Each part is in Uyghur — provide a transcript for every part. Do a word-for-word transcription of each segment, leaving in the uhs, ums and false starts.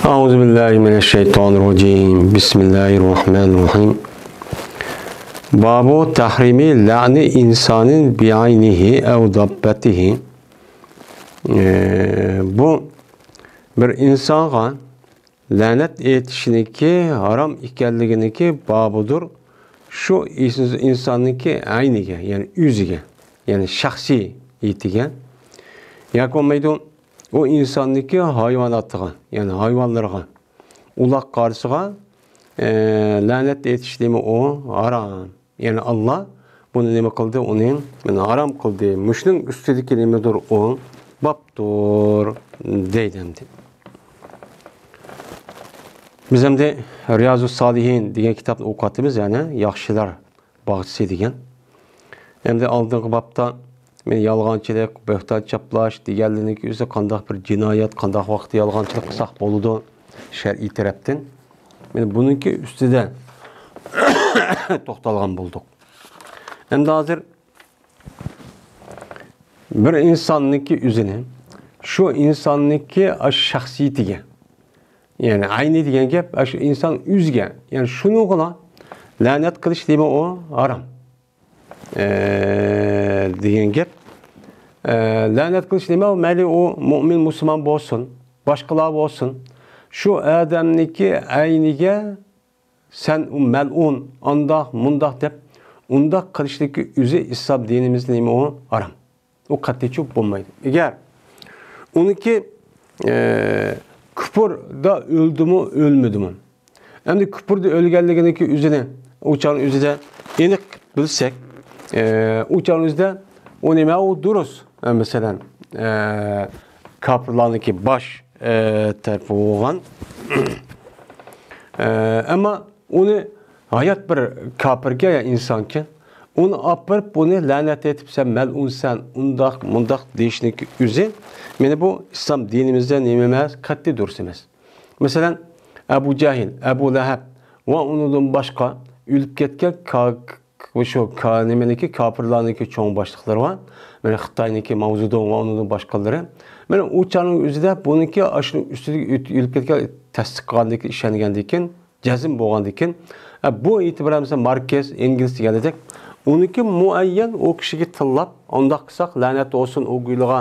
أعوذ بالله من الشيطان الرجيم. بسم الله الرحمن الرحيم. باب تحريم لعن إنسان بعينه أو دابته. ئى، بۇ بىر ئىنسانغا لەنەت ئېيتىشنىكى ھارام ئىكەنلىكىنىكى بابىدۇر. شۇ ئىنس-، ئىنساننىكى ئەينىگە، يەنى ئۆزىگە، يەنى شەخسىيىتىگە، ياكى بولمايدۇ، ئۇ ئىنساننىكى ھايۋاناتىغا، يەنى ھايۋانلىرىغا، ئۇلاق قارىسىغا، ئە، لەنەت ئېيتىش نېمە ئۇ؟ ھارام. يەنى ئاللا بۇنى نېمە قىلدى؟ ئۇنى، مانا، ھارام قىلدى. مۇشۇنىڭ ئۈستىدىكى نېمىدۇر ئۇ؟ بابتۇر، دەيدۇ ئەمدى. بىز ئەمدى رىيازۇس سالىھىن دېگەن كىتابنى ئوقۇۋاتىمىز، يەنى ياخشىلار باغچىسى دېگەن. ئەمدى ئالدىنقى بابتا مانا يالغانچىلىق، بۆھتان چاپلاش دېگەنلىرىنىڭكى ئۆزى قانداق بىر جىنايەت، قانداق ۋاقىتتا يالغانچىلىق قىلساق بولىدۇ شەرئىي تەرەپتىن. مانا بۇنىڭكى ئۈستىدە توختالغان بولدۇق. ئەمدى ھازىر بىر ئىنساننىڭكى ئۆزىنى، شۇ ئىنساننىڭكى ئاشۇ شەخسىيىتىگە، يەنى ئەينى دېگەن گەپ، ئاشۇ ئىنسان ئۆزىگە، يەنى شۇنىڭغىلا لەنەت قىلىش نېمە ئۇ؟ ھارام. ئە، دېگەن گەپ. ئە، لەنەت قىلىش نېمە؟ مەيلى ئۇ مۇئمىن، مۇسۇلمان بولسۇن، باشقىلار بولسۇن. شۇ ئادەمنىڭكى ئەينىگە سەن ئۇ مەلئۇن، ئانداق، مۇنداق دەپ، ئۇنداق قىلىشلىكى ئۆزى ئىسلام دىنىمىزدا نېمە ئۇ؟ ھارام. ئۇ قەتئىيچە بولمايدۇ. ئەگەر ئۇنىڭكى، ئە، كۇپۇردا ئۆلدىمۇ، ئۆلمىدىمۇ؟ ئەمدى كۇپۇردا ئۆلگەنلىكىنىڭكى ئۆزىنى، ئۇ چاغنىڭ ئۆزىدە ئېنىق بىلسەك، ئە، ئۇ چاغنىڭ ئۆزىدە ئۇ نېمە ئۇ دۇرۇس. ئە، مەسىلەن، ئە، كاپىرلارنىڭكى باش، ئە، تەرىپى بولغان. ئە، ئەمما ئۇنى ھايات بىر كاپىركەن يا ئىنسانكەن، ئۇنى ئاپىرىپ، بۇنى لەنەت ئېيتىپ، سەن مەلئۇنسەن، ئۇنداق، مۇنداق دېيىشنىڭكى ئۆزى، مانا بۇ ئىسلام دىنىمىزدە نېمە ئەمەس، قەتئىي دۇرۇس ئەمەس. مەسىلەن، ئەبۇ جەھىل، ئەبۇ لەھەب ۋە ئۇنىڭدىن باشقا ئۆلۈپ كەتكەن كا-، شۇ كا-، نېمىنىڭكى، كاپىرلارنىڭكى چوڭ باشلىقلىرى بار. مانا خىتاينىڭكى ماۋزېدۇڭ ۋە ئۇنىڭدىن باشقىلىرى. مانا ئۇ چاغنىڭ ئۆزىدە بۇنىڭكى ئاشۇنىڭ ئۈستىدىكى ئۆت-، ئۆلۈپ كەتكەن تەستىق قىلغاندىن كېيىن، ئىشەنگەندىن كېيىن، جەزم بولغاندىن كېيىن، ئە، بۇ ئېتىبارەن مەسىلەن، ماركېز، ئېنگېلس دېگەندەك، ئۇنىڭكى مۇئەييەن ئۇ كىشىگە تىللاپ، ئۇنداق قىلساق لەنەت بولسۇن ئۇ گۇيلىغا،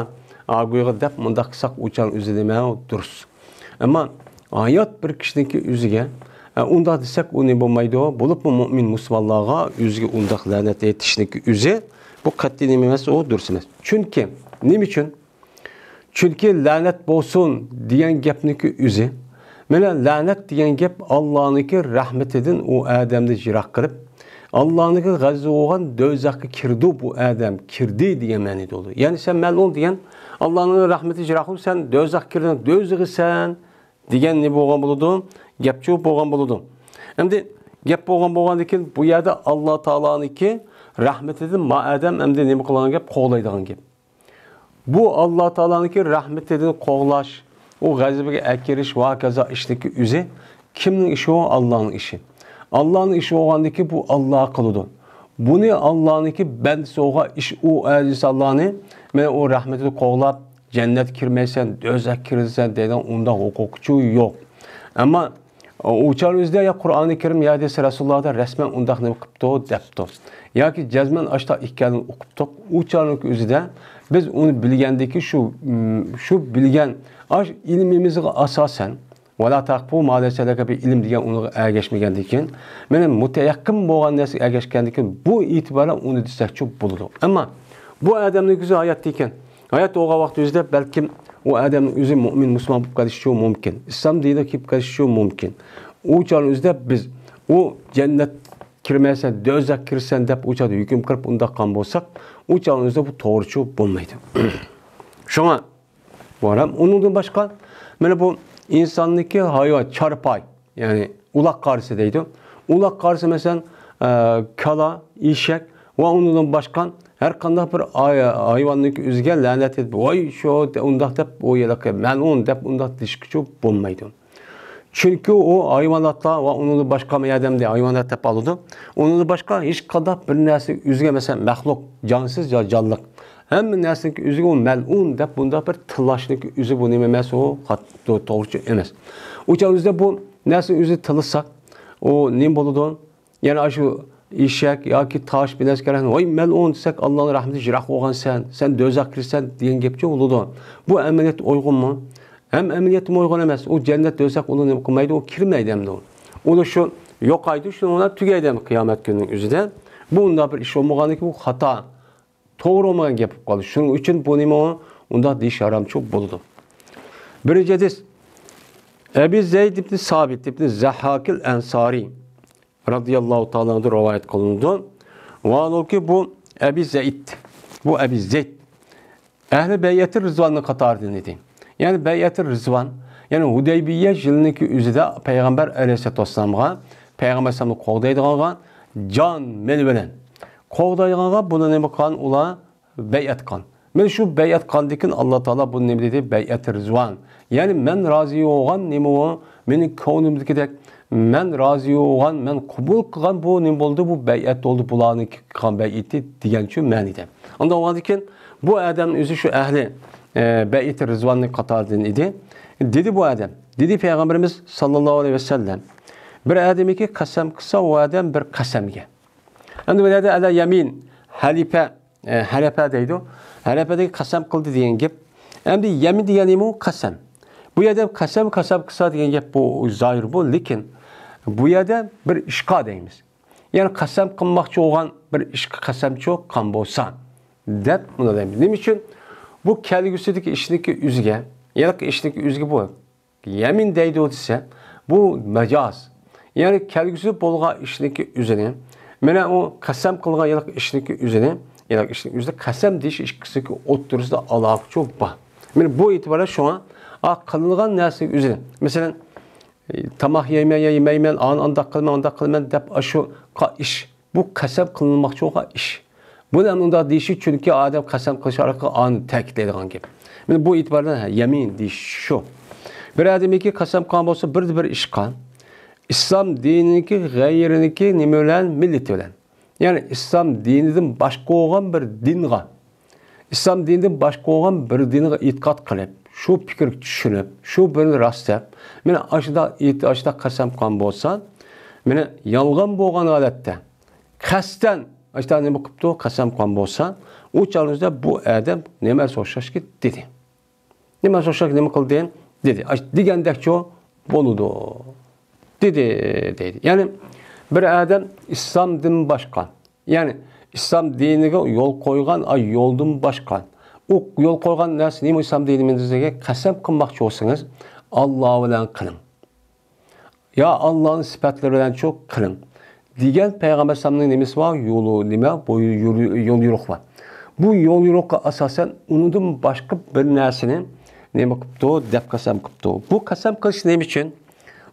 ئا گۇيغا دەپ، مۇنداق قىلساق ئۇ چاغ ئۆزى نېمە دۇرۇس. ئەمما ھايات بىر كىشىنىڭكى ئۆزىگە، ئە، ئۇنداق دېسەك ئۇ نېمە بولمايدۇ، بولۇپمۇ مۇئمىن مۇسۇلمانلارغا ئۆزىگە ئۇنداق لەنەت ئېيتىشنىڭكى ئۆزى، بۇ قەتئىي نېمە ئەمەس، ئۇ دۇرۇس ئەمەس. چۈنكى، نېمە ئۈچۈن؟ چۈنكى لەنەت بولسۇن دېگەن گەپنىڭكى ئۆزى، مانا لەنەت دېگەن گەپ ئاللانىڭكى رەھمىتىدىن ئۇ ئادەمنى يىراق قىلىپ، ئاللانىڭكى غەزىپى بولغان دوزاخقا كىرىدۇ بۇ ئادەم، كىردى دېگەن مەنىدە بولىدۇ. يەنى سەن مەلئۇن دېگەن، ئاللانىڭ رەھمىتى يىراق قىلىپ، سەن دوزاخقا كىردىڭ، دوزىخىسەن دېگەن نېمە بولغان بولىدۇ؟ گەپ چوق بولغان بولىدۇ. ئەمدى گەپ بولغان بولغاندىن كېيىن، بۇ يەردە ئاللا تائالانىڭكى رەھمىتىدىن ما ئادەم ئەمدى نېمە قىلغان گەپ؟ قوغلايدىغان گەپ. بۇ ئاللا تائالانىڭكى رەھمىتىدىن قوغلاش، ئۇ غەزىپىگە ئەكىرىش ۋە ھاكازا ئىشنىڭكى ئۆزى كىمنىڭ ئىشى ئۇ؟ ئاللانىڭ ئىشى. ئاللانىڭ ئىشى بولغاندىكى بۇ ئاللا قىلىدۇ. بۇنى ئاللانىڭكى بەندىسى بولغان ئىش ئۇ ئىنسانلارنى، مانا ئۇ رەھمىتىدىن قوغلاپ، جەننەتكە كىرمەيسەن، دوزاخقا كىرىسەن دەيدىغان ئۇنداق ھوقۇقچى يوق. ئەمما ئۇ چاغنىڭ ئۆزىدە يا قۇرئانى كەرىم يا ھەدىسى رەسۇلۇللاھدا رەسمەن ئۇنداق نېمە قىپتۇ، دەپتۇ. ياكى جەزمەن ئاشتاق ئىكەنلىكىنى ئۇقۇپتۇق. ئۇ چاغنىڭ ئۆزىدە بىز ئۇنى بىلگەندىكى شۇ، شۇ بىلگەن، ئاش ئىلمىمىزغا ئاساسەن، ۋەلا تەقپۇ ما لەيسە لەكە بىھى ئىلم دېگەن ئۇنىڭغا ئەگەشمىگەندىن كېيىن، مانا مۇتەيەققىن بولغان نەرسىگە ئەگەشكەندىن كېيىن، بۇ ئېتىبارەن ئۇنى دېسەكچۇ بولىدۇ. ئەمما بۇ ئادەمنىڭ كۆزى ھاياتتا ئىكەن. ھايات بولغان ۋاقتى ئۆزىدە بەلكىم ئۇ ئادەمنىڭ ئۆزى مۇئمىن، مۇسۇلمان بولۇپ قېلىشىمۇ مۇمكىن. ئىسلام دىنىغا كىرىپ قېلىشىمۇ مۇمكىن. ئۇ چاغنىڭ ئۆزىدە بىز ئۇ جەننەت كىرمەيسەن، دوزاخ كىرىسەن دەپ ئۇ چاغدا ھۆكۈم قىلىپ ئۇنداق قىلغان بولساق، ئۇ چاغنىڭ ئۆزىدە بۇ توغرىچۇ بولمايدۇ. شۇڭا بۇ ھارام. ئۇنىڭدىن باشقا، مانا بۇ ئىنساننىڭكى ھايۋان، چارپاي، يەنى ئۇلاق قارىسى دەيدۇ. ئۇلاق قارىسى، مەسىلەن، ئە، كالا، ئېشەك ۋە ئۇنىڭدىن باشقا ھەر قانداق بىر ھاي-، ھايۋاننىڭكى ئۆزىگە لەنەت ئېيتىپ، ۋاي شۇ، ئۇنداق دەپ، ئۇ ھېلىقى مەلئۇن دەپ ئۇنداق دېيىشكىچۇ بولمايدۇ. چۈنكى ئۇ ھايۋاناتلار ۋە ئۇنىڭدىن باشقا، ما ئادەمدە ھايۋانات دەپ ئالىدۇ. ئۇنىڭدىن باشقا ھېچقانداق بىر نەرسە ئۆزىگە، مەسىلەن، مەخلۇق، جانسىز يا جانلىق، ھەممە نەرسىنىڭ ئۆزىگە ئۇ مەلئۇن دەپ بۇنداق بىر تىللاشنىڭ ئۆزى بۇ نېمە ئەمەس، ئۇ خات-، تو-، توغرىچە ئەمەس. ئۇ چاغ ئۆزىدە بۇ نەرسىنىڭ ئۆزىنى تىللىساق، ئۇ نېمە بولىدۇ؟ يەنى ئاشۇ ئېشەك ياكى تاش بىر نەرسە كەلگەن، ۋاي مەلئۇن دېسەك، ئاللانىڭ رەھمىتىدىن يىراق بولغانسەن، سەن دوزاخقا كىرىسەن دېگەن گەپچۇ بولىدۇ. بۇ ئەمەلىيەتتە ئۇيغۇنمۇ؟ ھەم ئەمەلىيەتتىمۇ ئۇيغۇن ئەمەس. ئۇ جەننەت، دوزاخ ئۇنى نېمە قىلمايدۇ، ئۇ كىرمەيدۇ ئەمدى ئۇ. ئۇنى شۇ يوقايدۇ، شۇنىڭ بىلەن تۈگەيدۇ ئەمدى قىيامەت كۈنىنىڭ ئۆزىدە. بۇ ئۇنداق بىر ئىش بولمىغاندىكىن، بۇ خاتا، توغرا بولمىغان گەپ بولۇپ قالدى. شۇنىڭ ئۈچۈن بۇ نېمە ئۇ؟ ئۇنداق دېيىش ھارامچۇ بولىدۇ. بىرىنچى ھەدىس، ئەبى زەيد ئىبن سابىت ئىبن زەھھاكىل ئەنسارى رەزىياللاھۇ تائالا ئەنھۇ رىۋايەت قىلىنىدۇ. ۋاھالۇكى، بۇ ئەبى زەيد، بۇ ئەبى زەيد ئەھلى بەيئەتى رىزۋاننىڭ قاتارىدىن ئىدى. يەنى بەيئەتى رىزۋان، يەنى ھۇدەيبىيە يىلىنىڭكى ئۆزىدە پەيغەمبەر ئەلەيھىسسالاتۇ ۋەسسالامغا، پەيغەمبەر ئەلەيھىسسالامنى قوغدايدىغانغا جان مېلى بىلەن قوغدايدىغانغا بۇنى نېمە قىلغان؟ ئۇلار بەيئەت قىلغان. مانا شۇ بەيئەت قىلغاندىن كېيىن ئاللا تائالا بۇنى نېمە دېدى؟ بەيئەتى رىزۋان. يەنى مەن رازى بولغان نېمە ئۇ؟ مېنىڭ كۆڭلۈمدىكىدەك، مەن رازى بولغان، مەن قوبۇل قىلغان بۇ نېمە بولدى؟ بۇ بەيئەت بولدى، بۇلارنىڭ قىلغان بەيئىتى دېگەنچۇ مەنىدە. ئانداق بولغاندىن كېيىن بۇ ئادەم ئۆزى شۇ ئەھلى، ئە، بەيئەتى رىزۋاننىڭ قاتارىدىن ئىدى. دېدى بۇ ئادەم، دېدى پەيغەمبىرىمىز ساللاللاھۇ ئەلەيھى ۋەسەللەم، بىر ئادەمكى قەسەم قىلسا، ئۇ ئادەم بىر قەسەمگە. ئەمدى بۇ يەردە ئەلە يەمىن، ھەلىپە، ئە، ھەلەپە دەيدۇ. ھەلەپە دېگەن قەسەم قىلدى دېگەن گەپ. ئەمدى يەمىن دېگەن نېمە ئۇ؟ قەسەم. بۇ يەردە قەسەم، قەسەم قىلسا دېگەن گەپ بۇ زاھىر بۇ، لېكىن بۇ يەردە بىر ئىشقا دەيمىز. يەنى قەسەم قىلماقچى بولغان بىر ئىشقا قەسەمچۇ قىلغان بولسا دەپ بۇنى دەيمىز. نېمە ئۈچۈن؟ بۇ كەلگۈسىدىكى ئىشنىڭكى ئۆزىگە، ھېلىقى ئىشنىڭكى ئۆزىگە بۇ يەمىن دەيدۇ دېسە، بۇ مەجاز. يەنى كەلگۈسىدە بولغان ئىشنىڭكى ئۆزىنى، مانا ئۇ قەسەم قىلغان ھېلىقى ئىشنىڭكى ئۆزىنى، ھېلىقى ئىشنىڭ ئۆزىدە قەسەم دېيىش ئىككىسىنىڭكى ئوتتۇرىسىدا ئالاقىچۇ بار. مانا بۇ ئېتىباردا شۇڭا، ئا، قىلىنغان نەرسىنىڭ ئۆزىنى، مەسىلەن، تاماق يەيمەن يا يېمەيمەن، ئانى ئانداق قىلىمەن، ئانداق قىلىمەن دەپ، ئاشۇ قا-، ئىش، بۇ قەسەم قىلىنماقچى بولغان ئىش. بۇنى ھەم ئۇنداق دېيىشى، چۈنكى ئادەم قەسەم قىلىش ئارقىلىق ئانى تەكىتلەيدىغان گەپ. مانا بۇ ئېتىباردا يەمىن دېيىش شۇ. بىر ئادەمكى قەسەم قىلغان بولسا، بىردە بىر ئىشقا، ئىسلام دىنىنىڭكى غەيرىنىڭكى نېمە بىلەن؟ مىللىتى بىلەن. يەنى ئىسلام دىنىدىن باشقا بولغان بىر دىنغا، ئىسلام دىنىدىن باشقا بولغان بىر دىنغا ئېتىقاد قىلىپ، شۇ پىكىرگە چۈشىنىپ، شۇ بىرنى راست دەپ، مانا ئاشۇنداق ئېيت-، ئاشۇنداق قەسەم قىلغان بولسا، مانا يالغان بولغان ھالەتتە، قەستەن ئاشۇنداق نېمە قىپتۇ، قەسەم قىلغان بولسا، ئۇ چاغنىڭدا بۇ ئادەم نېمە ئوخشاشكى دېدى. نېمە ئوخشاش نېمە قىلدى؟ دېدى. ئاش-، دېگەندەكچۇ بولىدۇ. دېدى، دەيدۇ. يەنى بىر ئادەم ئىسلامدىن باشقا، يەنى ئىسلام دىنىغا يول قويغان، ئاي، يولدىن باشقا. ئۇ يول قويغان نەرسە نېمە ئىسلام دىنىمىز دېگەن قەسەم قىلماقچى بولسىڭىز، ئاللا بىلەن قىلىڭ. يا ئاللانىڭ سۈپەتلىرى بىلەنچۇ قىلىڭ دېگەن پەيغەمبەر ئەلەيھىسسالامنىڭ نېمىسى بار؟ يولى نېمە؟ بۇ يول، يول يورۇقى بار. بۇ يول يورۇققا ئاساسەن ئۇنىڭدىن باشقا بىر نەرسىنى نېمە قىپتۇ؟ دەپ قەسەم قىپتۇ. بۇ قەسەم قىلىش نېمە ئۈچۈن؟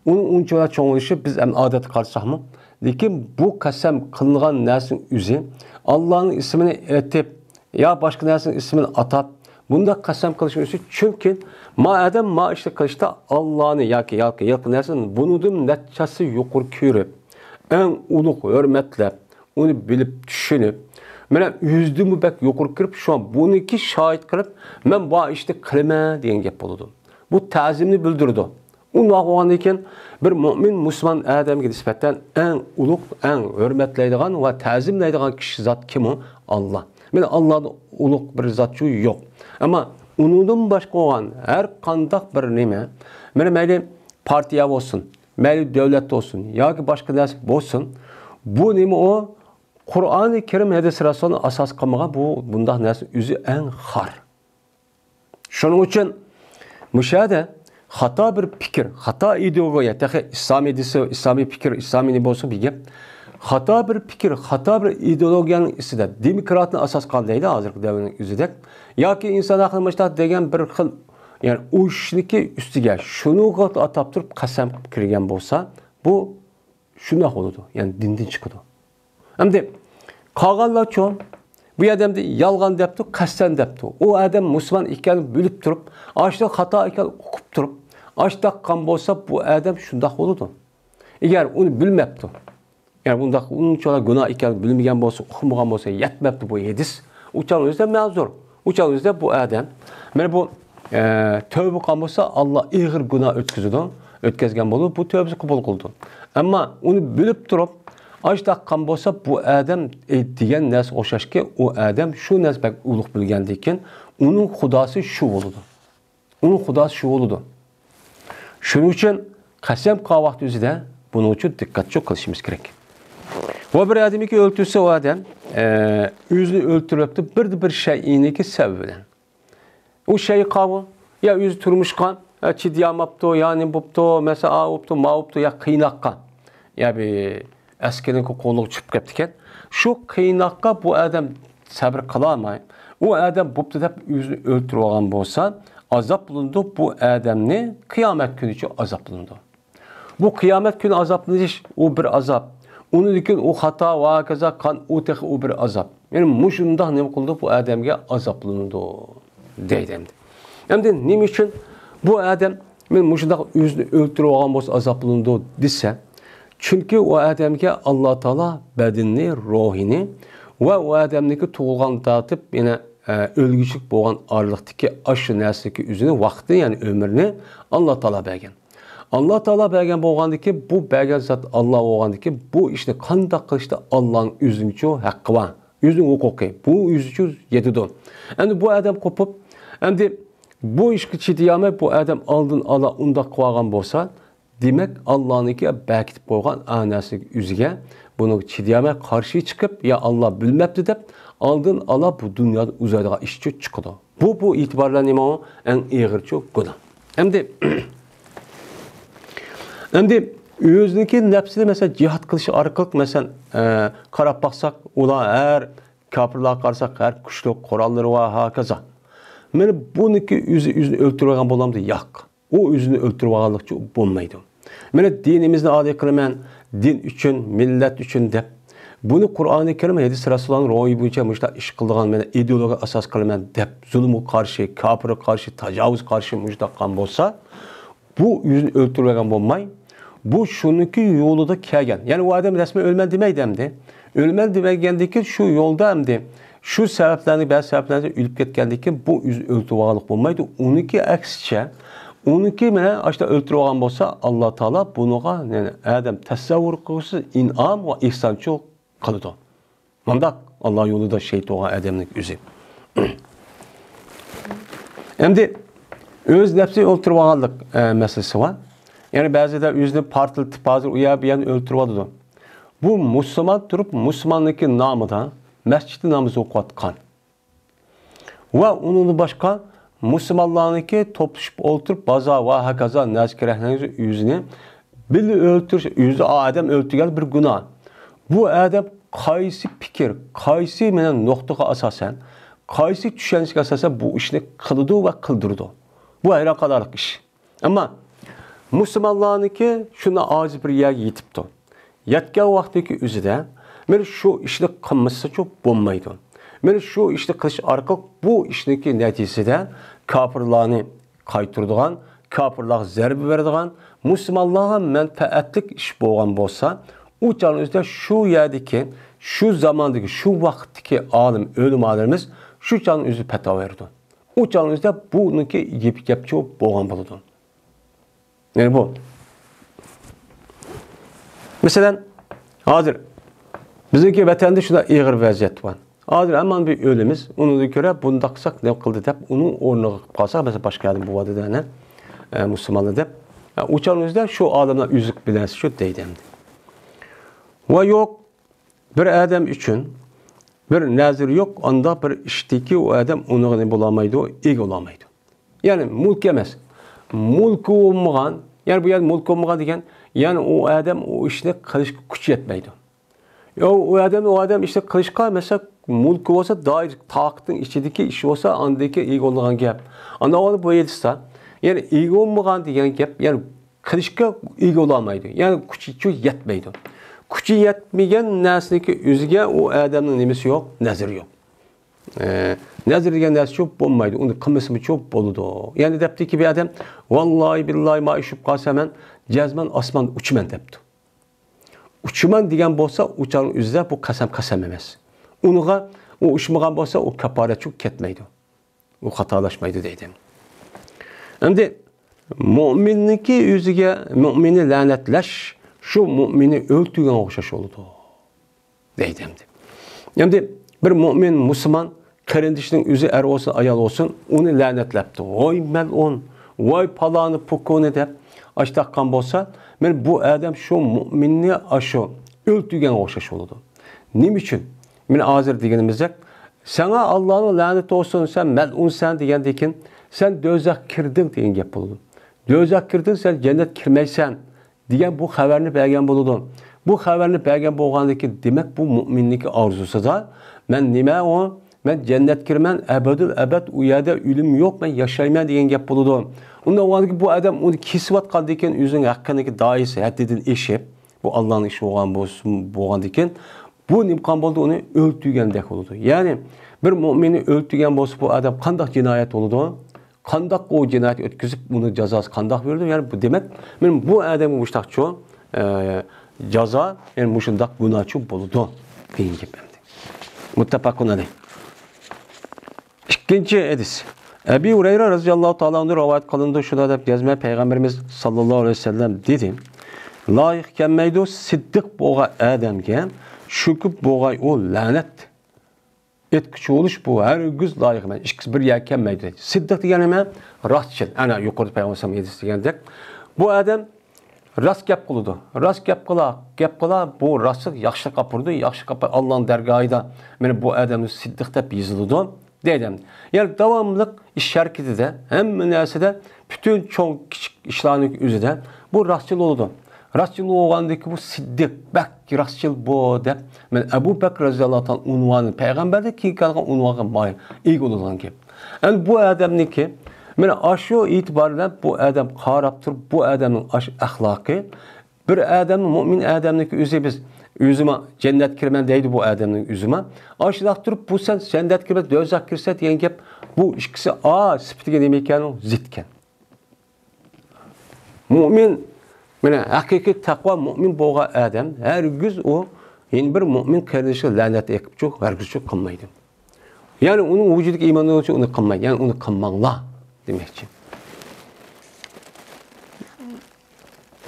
ئۇنىڭ ئۇنچىۋالا چوڭىيىشى بىز ئەمدى ئادەتتە قارىساقمۇ، لېكىن بۇ قەسەم قىلىنغان نەرسىنىڭ ئۆزى ئاللانىڭ ئىسمىنى ئېيتىپ، يا باشقا نەرسىنىڭ ئىسمىنى ئاتاپ، بۇنداق قەسەم قىلىشنىڭ ئۆزى، چۈنكى ما ئادەم ما ئىشنى قىلىشتا ئاللانى ياكى، ياكى ھېلىقى نەرسىنى بۇنىڭدىن نەچچە ھەسسە يۇقىرى كۆرۈپ، ئەڭ ئۇلۇغ ھۆرمەتلەپ، ئۇنى بىلىپ، چۈشىنىپ، مانا ئۆزىدىنمۇ بەك يۇقىرى كۆرۈپ، شۇڭا بۇنىڭكى شاھىت قىلىپ، مەن بۇ ئىشنى قىلىمەن دېگەن گەپ بولىدۇ. بۇ تەزىمنى بىلدۈرىدۇ. ئۇنداق بولغاندىن كېيىن، بىر مۆمىن مۇسۇلمان ئادەمگە نىسبەتەن ئەڭ ئۇلۇغ، ئەڭ ھۆرمەتلەيدىغان ۋە تەزىملەيدىغان كىشى زات كىم ئۇ؟ ئاللا. مانا ئاللادىن ئۇلۇغ بىر زاتچۇ يوق. ئەمما ئۇنىڭدىن باشقا بولغان ھەر قانداق بىر نېمە، مانا مەيلى پارتىيە بولسۇن، مەيلى دۆلەت بولسۇن ياكى باشقا نەرسە بولسۇن، بۇ نېمە ئۇ؟ قۇرئانى كەرىم، ھەدىس رەسۇلنى ئاساس قىلمىغان بۇ، بۇنداق نەرسە ئۆزى ئەڭ خار. شۇنىڭ ئۈچۈن مۇشۇ يەردە خاتا بىر پىكىر، خاتا ئىدېئولوگىيە، تېخى ئىسلامىي دېسە، ئىسلامىي پىكىر، ئىسلامىي نېمە بولسا بىر گەپ. خاتا بىر پىكىر، خاتا بىر ئىدېئولوگىيەنىڭ ئىچىدە دېموكراتنى ئاساس قىلغان دەيدۇ، ھازىرقى دەۋرنىڭ ئۆزىدەك. ياكى ئىنسان ھەققىنى مۇشۇنداق دېگەن بىر خىل، يەنى ئۇ ئىشنىكى ئۈستىگە شۇنىڭغا ئاتاپ تۇرۇپ قەسەم قىلىپ كىرگەن بولسا، بۇ شۇنداق بولىدۇ، يەنى دىندىن چىقىدۇ. ئەمدى قالغانلارچۇ؟ بۇ يەردە ئەمدى يالغان دەپتۇ، قەستەن دەپتۇ. ئۇ ئادەم مۇسۇلمان ئىكەنلىكىنى بىلىپ تۇرۇپ، ئاشۇ خاتا ئىكەنلىكىنى ئۇقۇپ تۇرۇپ، ئاشۇنداق قىلغان بولسا، بۇ ئادەم شۇنداق بولىدۇ. ئەگەر ئۇنى بىلمەپتۇ، يەنى بۇنداق ئۇنچىۋالا گۇناھ ئىكەنلىكىنى بىلمىگەن بولسا، ئۇقمىغان بولسا، يەتمەپتۇ بۇ ھەدىس. ئۇ چاغ ئۆزىدە مەزۇر. ئۇ چاغدا بۇ ئادەم، مانا بۇ، ئە، تەۋبە قىلغان بولسا، ئاللا ئېغىر گۇناھ ئۆتكۈزىدۇ، ئۆتكۈزگەن بولىدۇ، بۇ تەۋبىسىنى قوبۇل قىلىدۇ. ئەمما ئۇنى بىلىپ تۇرۇپ، ئاشۇنداق قىلغان بولسا، بۇ ئادەم، ئە، دېگەن نەرسە ئوخشاشكى، ئۇ ئادەم شۇ نەرسە بەك ئۇلۇغ بىلگەندىكىن، ئۇنىڭ خۇداسى شۇ بولىدۇ. ئۇنىڭ خۇداسى شۇ بولىدۇ. شۇنىڭ ئۈچۈن قەسەم قىلغان ۋاقتى ئۆزىدە بۇنىڭ ئۈچۈن دىققەتچى قىلىشىمىز كېرەك. ۋە بىر ئادەمنىكى ئۆلتۈرسە، ئۇ ئادەم، ئە، ئۆزىنى ئۆلتۈرۈۋەپتۇ، بىر، بىر شەيئىنىكى سەۋەبى بىلەن. ئۇ شەيئى قاۋۇ، يا ئۆزى تۇرمۇشقا، ئە، چىدىيالماپتۇ، يا نېمە بوپتۇ، مەسىلەن، ئا بوپتۇ، ما بوپتۇ، يا قىيناققا. يا بىر ئەسكىرىنىڭ قولىغا چۈشۈپ كەپتىكەن. شۇ قىيناققا بۇ ئادەم سەۋر قىلالماي، ئۇ ئادەم بوپتۇ دەپ ئۆزىنى ئۆلتۈرۈۋالغان بولسا، ئازابلىنىدۇ بۇ ئادەمنى قىيامەت كۈنىچە ئازابلىنىدۇ. بۇ قىيامەت كۈنى ئازابلىنىش، ئۇ بىر ئازاب. ئۇنىڭدىن كېيىن ئۇ خاتا ۋە ھاكازا قان، ئۇ تېخى ئۇ بىر ئازاب. يەنى مۇشۇنداق نېمە قىلىدۇ، بۇ ئادەمگە ئازابلىنىدۇ دەيدۇ ئەمدى. ئەمدى نېمە ئۈچۈن بۇ ئادەم مەن مۇشۇنداق ئۆزىنى ئۆلتۈرۈۋالغان بولسا ئازابلىنىدۇ دېسە، چۈنكى ئۇ ئادەمگە ئاللا تائالا بەدىنىنى، روھىنى ۋە ئۇ ئادەمنىڭكى تۇغۇلغان تارتىپ يەنە، ئە، ئۆلگۈچىلىك بولغان ئارىلىقتىكى ئاشۇ نەرسىدىكى ئۆزىنى، ۋاقتىنى، يەنى ئۆمرىنى ئاللا تائالا بەرگەن. ئاللا تائالا بەرگەن بولغاندىكى، بۇ بەرگەن زات ئاللا بولغاندىكى، بۇ ئىشنى قانداق قىلىشتا ئاللانىڭ ئۆزىنىڭچۇ ھەققى بار. ئۆزىنىڭ ھوقۇقى. بۇ ئۆزىچۇ يېتىدۇ. ئەمدى بۇ ئادەم قوپۇپ، ئەمدى بۇ ئىشقا چىدىيالماي، بۇ ئادەم ئالدىن ئالا ئۇنداق قىلىۋالغان بولسا، دېمەك، ئاللانىڭكى بەركىتىپ قويغان ئا نەرسىگە ئۆزىگە بۇنىڭغا چىدىيالماي قارشى چىقىپ، يا ئاللا بىلمەپتۇ دەپ، ئالدىن ئالا بۇ دۇنيادا ئۇزايدىغان ئىشچۇ چىقىدۇ. بۇ، بۇ ئېتىبار بىلەن نېمە ئۇ؟ ئەڭ ئېغىرچۇ گۇناھ. ئەمدى، ئەمدى ئۆزىنىڭكى نەپسىنى، مەسىلەن، جىھاد قىلىش ئارقىلىق، مەسىلەن، ئە، قاراپ باقساق، ئۇلار ھەر كاپىرلارغا قارىساق، ھەر كۈچلۈك قوراللىرى ۋە ھاكازا. مانا بۇنىڭكى ئۆزى ئۆزىنى ئۆلتۈرۈۋالغان بولامدۇ؟ ياق. ئۇ ئۆزىنى ئۆلتۈرۈۋالغانلىقچە بولمايدۇ. مانا دىنىمىزنى ئادا قىلىمەن، دىن ئۈچۈن، مىللەت ئۈچۈن دەپ، بۇنى قۇرئانى كەرىم، ھەدىس رەسۇلۇللانىڭ روھى بويىچە مۇشۇنداق ئىش قىلىدىغان، مانا ئىدېئولوگىيە ئاساس قىلىمەن دەپ، زۇلۇمغا قارشى، كاپىرغا قارشى، تاجاۋۇزغا قارشى مۇشۇنداق قىلغان بولسا، بۇ ئۆزىنى ئۆلتۈرۈۋالغان بولماي، بۇ شۇنىڭكى يولىدا كەلگەن. يەنى ئۇ ئادەم رەسمىي ئۆلىمەن دېمەيدۇ ئەمدى. ئۆلىمەن دېمىگەندىكىن شۇ يولدا ئەمدى شۇ سەۋەبلەرنى، بەزى سەۋەبلەردىن ئۆلۈپ كەتكەندىكىن بۇ ئۆزىنى ئۆلتۈرۈۋالغانلىق بولمايدۇ. ئۇنىڭكى ئەكسىچە، ئۇنىڭكى مانا ئاشۇنداق ئۆلتۈرۈۋالغان بولسا، ئاللا تائالا بۇنىڭغا، يەنى ئادەم تەسەۋۋۇر قىلغۇسىز ئىنئام ۋە ئېھسانچىلىق قىلىدۇ. مۇنداق ئاللا يولىدا شېھىت بولغان ئادەمنىڭ ئۆزى. ئەمدى ئۆز نەپسىنى ئۆلتۈرۈۋالغانلىق، ئە، مەسىلىسى بار. يەنى بەزىدە ئۆزىنى پارتلىتىپ، ھازىر ئۇ يەر بۇ يەرنى ئۆلتۈرۈۋالىدۇ. بۇ مۇسۇلمان تۇرۇپ، مۇسۇلماننىڭكى نامىدا مەسچىتتە ناماز ئوقۇۋاتقان. ۋە ئۇنىڭدىن باشقا مۇسۇلمانلارنىڭكى توپلىشىپ ئولتۇرۇپ، بازار ۋە ھاكازا نەرسە كېرەكلىرىنى ئۆزىنى بىللە ئۆلتۈرۈش، ئۆزى ئادەم ئۆلتۈرگەن بىر گۇناھ. بۇ ئادەم قايسى پىكىر، قايسى مانا نۇقتىغا ئاساسەن، قايسى چۈشەنچىگە ئاساسەن بۇ ئىشنى قىلىدۇ ۋە قىلدۇرىدۇ؟ بۇ ھەيران قالارلىق ئىش. ئەمما مۇسۇلمانلارنىڭكى شۇنداق ئاجىز بىر يەرگە يېتىپتۇ. يەتكەن ۋاقتىدىكى ئۆزىدە، مانا شۇ ئىشنى قىلمىسىچۇ بولمايدۇ. مانا شۇ ئىشنى قىلىش ئارقىلىق بۇ ئىشنىڭكى نەتىجىسىدە كاپىرلارنى قايتۇرىدىغان، كاپىرلارغا زەربە بېرىدىغان، مۇسۇلمانلارغا مەنپەئەتلىك ئىش بولغان بولسا، ئۇ چاغنىڭ ئۆزىدە شۇ يەردىكى، شۇ زاماندىكى، شۇ ۋاقىتتىكى ئالىم، ئۆلىمالىرىمىز شۇ چاغنىڭ ئۆزىدە پەتىۋا بېرىدۇ. ئۇ چاغنىڭ ئۆزىدە بۇنىڭكى گېپى گەپچۇ بولغان بولىدۇ. يەنى بۇ. مەسىلەن، ھازىر بىزنىڭكى ۋەتەندە شۇنداق ئېغىر ۋەزىيەت بار. ھازىر ھەممىنى بىر ئۆلىمىز، ئۇنىڭدىن كۆرە بۇنداق قىلساق نېمە قىلدى دەپ، ئۇنىڭ ئورنىغا قىلىپ قالساق، مەسىلەن، باشقا ئادەم بولۇۋاتىدۇ، ئەنە، ئە، مۇسۇلمانلار دەپ. ئە، ئۇ چاغنىڭ ئۆزىدە شۇ ئالىملار ئۆزلۈك بىلەرسىز شۇ دەيدۇ ئەمدى. ۋە يوق، بىر ئادەم ئۈچۈن بىر نەزىر يوق، ئانداق بىر ئىشتىكى ئۇ ئادەم ئۇنىڭغا نېمە بولالمايدۇ، ئىگە بولالمايدۇ. يەنى مۈلك ئەمەس. مۈلكى بولمىغان، يەنى بۇ يەردە مۈلكى بولمىغان دېگەن، يەنى ئۇ ئادەم ئۇ ئىشنى قىلىشقا كۈچى يەتمەيدۇ. يا ئۇ ئادەم، ئۇ ئادەم ئىشنى قىلىشقا، مەسىلەن، مۈلكى بولسا، دائىر تاقىتىنىڭ ئىچىدىكى ئىش بولسا، ئاندىكى ئىگە بولىدىغان گەپ. ئاندىن ئاۋۋال بۇ ھەدىستە، يەنى ئىگە بولمىغان دېگەن گەپ، يەنى قىلىشقا ئىگە بولالمايدۇ. يەنى كۈچى يەتمەيدۇ. كۈچى يەتمىگەن نەرسىنىڭكى ئۆزىگە ئۇ ئادەمنىڭ نېمىسى يوق، نەزىرى يوق. ئە، نەزىر دېگەن نەرسىچۇ بولمايدۇ، ئۇنى قىلمىسىمۇچۇ بولىدۇ. يەنى دەپتىكى بىر ئادەم، ۋاللاھى بىللاھى ما ئۇچۇپ قالسا مەن جەزمەن ئاسماندا ئۇچىمەن دەپتۇ. ئۇچىمەن دېگەن بولسا، ئۇچارنىڭ ئۆزىدە بۇ قەسەم قەسەم ئەمەس. ئۇنىڭغا ئۇ ئۇچمىغان بولسا، ئۇ كاپارەتچۇ كەتمەيدۇ. ئۇ خاتالاشمايدۇ دەيدۇ. ئەمدى مۆمىننىڭكى ئۆزىگە مۆمىننى لەنەتلەش شۇ مۆمىننى ئۆلتۈرگەنگە ئوخشاش بولىدۇ دەيدۇ ئەمدى. ئەمدى بىر مۆمىن، مۇسۇلمان قېرىندىشىنىڭ ئۆزى ئەر بولسۇن، ئايال بولسۇن، ئۇنى لەنەتلەپتۇ. ۋاي مەلئۇن، ۋاي پالانى پۇكۇنى دەپ، ئاشتاققان بولسا، مانا بۇ ئادەم شۇ مۆمىننى ئاشۇ ئۆلتۈرگەنگە ئوخشاش بولىدۇ. نېمە ئۈچۈن؟ مانا ھازىر دېگىنىمىزدەك، ساڭا ئاللانىڭ لەنىتى بولسۇن، سەن مەلئۇنسەن دېگەندىن كېيىن، سەن دوزاخقا كىردىڭ دېگەن گەپ بولىدۇ. دوزاخقا كىردىڭ، سەن جەننەتكە كىرمەيسەن دېگەن بۇ خەۋەرنى بەرگەن بولىدۇ. بۇ خەۋەرنى بەرگەن بولغاندىن كېيىن، دېمەك، بۇ مۆمىننىڭكى ئارزۇسىدا، مەن نېمە ئۇ؟ مەن جەننەتكە كىرىمەن، ئەبەدۇل ئەبەد ئۇ يەردە ئۆلۈم يوق، مەن ياشايمەن دېگەن گەپ بولىدۇ. ئۇنداق بولغاندىن كېيىن بۇ ئادەم ئۇنى كېسىۋاتقاندىن كېيىن، ئۆزىنىڭ ھەققىنىڭكى دائىرىسى ھەددىدىن ئېشىپ، بۇ ئاللانىڭ ئىشى بولغان بولسۇن، بولغاندىن كېيىن، بۇ نېمە قىلغان بولدى؟ ئۇنى ئۆلتۈرگەندەك بولىدۇ. يەنى بىر مۆمىننى ئۆلتۈرگەن بولسا، بۇ ئادەم قانداق جىنايەت بولىدۇ؟ قانداق ئۇ جىنايەت ئۆتكۈزۈپ، ئۇنىڭ جازاسى قانداق بېرىلىدۇ؟ يەنى بۇ دېمەك، مانا بۇ ئادەمگە مۇشۇنداقچۇ، ئە، جازا، يەنى مۇشۇنداق گۇناھچۇ بولىدۇ دېگەن گەپ ئەمدى. مۇتتەپەقۇن ئەلەيھ. ئىككىنچى ھەدىس. ئەبى ھۇرەيرە رەزىياللاھۇ تائالا ئەنھۇ رىۋايەت قىلىندى، شۇنداق دەپ يازماي، پەيغەمبىرىمىز ساللاللاھۇ ئەلەيھى ۋەسەللەم دېدى: لايىق كەلمەيدۇ سىددىق بولغان ئادەمگە، شۇ كۈپ بولغاي ئۇ لەنەت ئېيتقۇچى بولۇش، بۇ ھەرگىز لايىق ئەمەس. ئىككىسى بىر يەرگە كەلمەيدۇ. سىددىق دېگەن نېمە؟ راستچىل. ئەنە يۇقىرىدا پەيغەمبەر ئەلەيھىسسالام ھەدىسىدە دېگەندەك، بۇ ئادەم راست گەپ قىلىدۇ. راست گەپ قىلا، گەپ قىلا، بۇ راستلىق ياخشىلىققا ئاپىرىدۇ، ياخشىلىققا ئاپىرىدۇ. ئاللانىڭ دەرگاھىدا مانا بۇ ئادەمنى سىددىق دەپ يېزىلىدۇ دەيدۇ. يەنى داۋاملىق ئىش ھەرىكىتىدە، ھەممە نەرسىدە، پۈتۈن چوڭ كىچىك ئىشلارنىڭ ئۆزىدە بۇ راستچىل بولىدۇ. راستچىل بولغاندىكى بۇ سىددىق، بەك راستچىل بۇ دەپ، مانا ئەبۇ بەكرى رەزىياللاھۇ تائالا ئۇنۋانى، پەيغەمبەردىن كېيىن كەلگەن ئۇنۋانغا مايىل، ئىگە بولىدىغان گەپ. ئەمدى بۇ ئادەمنىڭكى، مانا ئاشۇ ئېتىبار بىلەن بۇ ئادەم قاراپ تۇرۇپ، بۇ ئادەمنىڭ ئاشۇ ئەخلاقى، بىر ئادەم، مۆمىن ئادەمنىڭكى ئۆزى بىز، ئۆزىمۇ جەننەتكە كىرىمەن دەيدۇ بۇ ئادەمنىڭ ئۆزىمۇ. ئاشۇنداق تۇرۇپ، بۇ سەن جەننەتكە كىرمەن، دوزاخقا كىرسەن دېگەن گەپ، بۇ ئىككىسى ئا سۈپىتىگە نېمە ئىكەن؟ زىت ئىكەن. مۆمىن، مانا ھەقىقىي تەقۋا مۆمىن بولغان ئادەم ھەرگىز ئۇ يەنە بىر مۆمىن قېرىندىشىغا لەنەت ئېيتىپچۇ، ھەرگىزچۇ قىلمايدۇ. يەنى ئۇنىڭ ۋۇجۇدىدىكى ئىمان بولغۇچە ئۇنى قىلمايدۇ. يەنى ئۇنى قىلماڭلار دېمەكچى.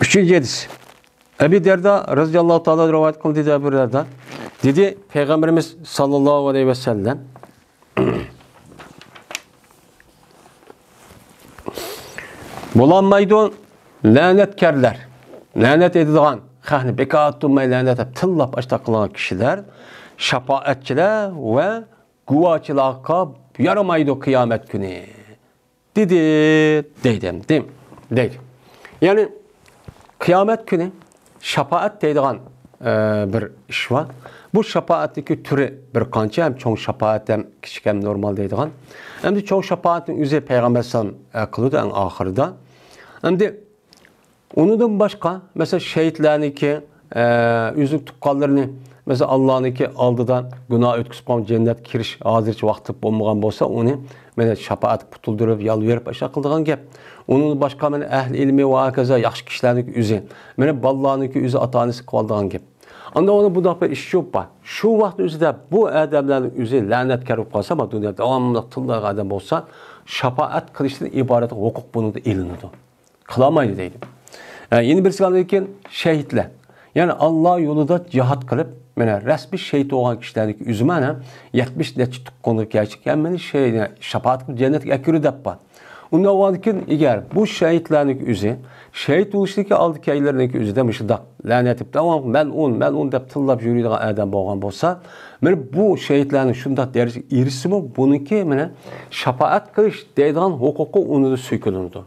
ئۈچىنچى ھەدىس. ئەبى دەردا رەزىياللاھۇ تائالا رىۋايەت قىلدى، ئەبۇ دەردا دېدى، پەيغەمبىرىمىز ساللاللاھۇ ئەلەيھى ۋەسەللەم، بولالمايدۇ لەنەتكارلار، لەنەت ئېيتىدىغان، خەقنى بىكار تۇرماي لەنەتلەپ، تىللاپ ئاشتاق قىلغان كىشىلەر، شاپائەتچىلەر ۋە گۇۋاچىلارغا يارىمايدۇ قىيامەت كۈنى دېدى، دەيدۇ، دەيدۇ. يەنى قىيامەت كۈنى شاپائەت دەيدىغان، ئە، بىر ئىش بار. بۇ شاپائەتنىڭكى تۈرى بىر قانچە، ھەم چوڭ شاپائەت، ھەم كىچىك، ھەم نورمال دەيدىغان. ئەمدى چوڭ شاپائەتنىڭ ئۆزى پەيغەمبەر ئەلەيھىسسالام، ئە، قىلىدۇ ئەڭ ئاخىرىدا. ئەمدى ئۇنىڭدىن باشقا، مەسىلەن، شېھىتلەرنىڭكى، ئە، ئۆزىنىڭ تۇغقانلىرىنى، مەسىلەن، ئاللانىڭكى ئالدىدا گۇناھ ئۆتكۈزۈپ قويغان، جەننەتكە كىرىش ھازىرچە ۋاقتى بولمىغان بولسا، ئۇنى، مەسىلەن، شاپائەتكە پۇتۇلدۇرۇپ، يالۋۇرۇپ، ئاشۇنداق قىلىدىغان گەپ. ئۇنىڭدىن باشقا، مەسىلەن، ئەھلى ئىلمى ۋە ھاكازا ياخشى كىشىلەرنىڭكى ئۆزى، مەسىلەن، بالىلارنىڭكى ئۆزى ئاتا-ئانىسى قىلىۋالىدىغان گەپ. ئاندىن ئۇنى بۇنداق بىر ئىش يوق بار. شۇ ۋاقىت ئۆزىدە بۇ ئادەملەرنىڭ ئۆزى لەنەتكار بولۇپ قالسا، ما دۇنيادا داۋاملىق تىللايدىغان ئادەم بولسا، شاپائەت قىلىشتىن ئىبارەت ھوقۇق بۇنىڭدا ئېلىنىدۇ. قىلالمايدۇ دەيدۇ. ھە، يەنە بىرسى ئاندىن كېيىن شېھىتلەر. يەنى ئاللا يولىدا جىھاد قىلىپ، مانا رەسمىي شېھىت بولغان كىشىلەرنىڭكى ئۆزى مانا يەتمىش نەچچە تۇغقانغا كەلچىك ھەممىنى شېھىت، شاپائەت قىلىپ جەننەتكە ئەكىرىدۇ دەپ بار. ئۇنداق بولغاندىن كېيىن، ئەگەر بۇ شېھىتلەرنىڭكى ئۆزى، شېھىت بولۇشتىكى ئالدى كەينىلىرىنىڭكى ئۆزىدە مۇشۇنداق لەنەت دەپ، داۋاملىق مەلئۇن، مەلئۇن دەپ تىللاپ يۈرىدىغان ئادەم بولغان بولسا، مانا بۇ شېھىتلەرنىڭ شۇنداق دەرىجىگە ئېرىشسىمۇ، بۇنىڭكى مانا شاپائەت قىلىش دەيدىغان ھوقۇقى ئۇنىڭدا سۆكۈنىدۇ.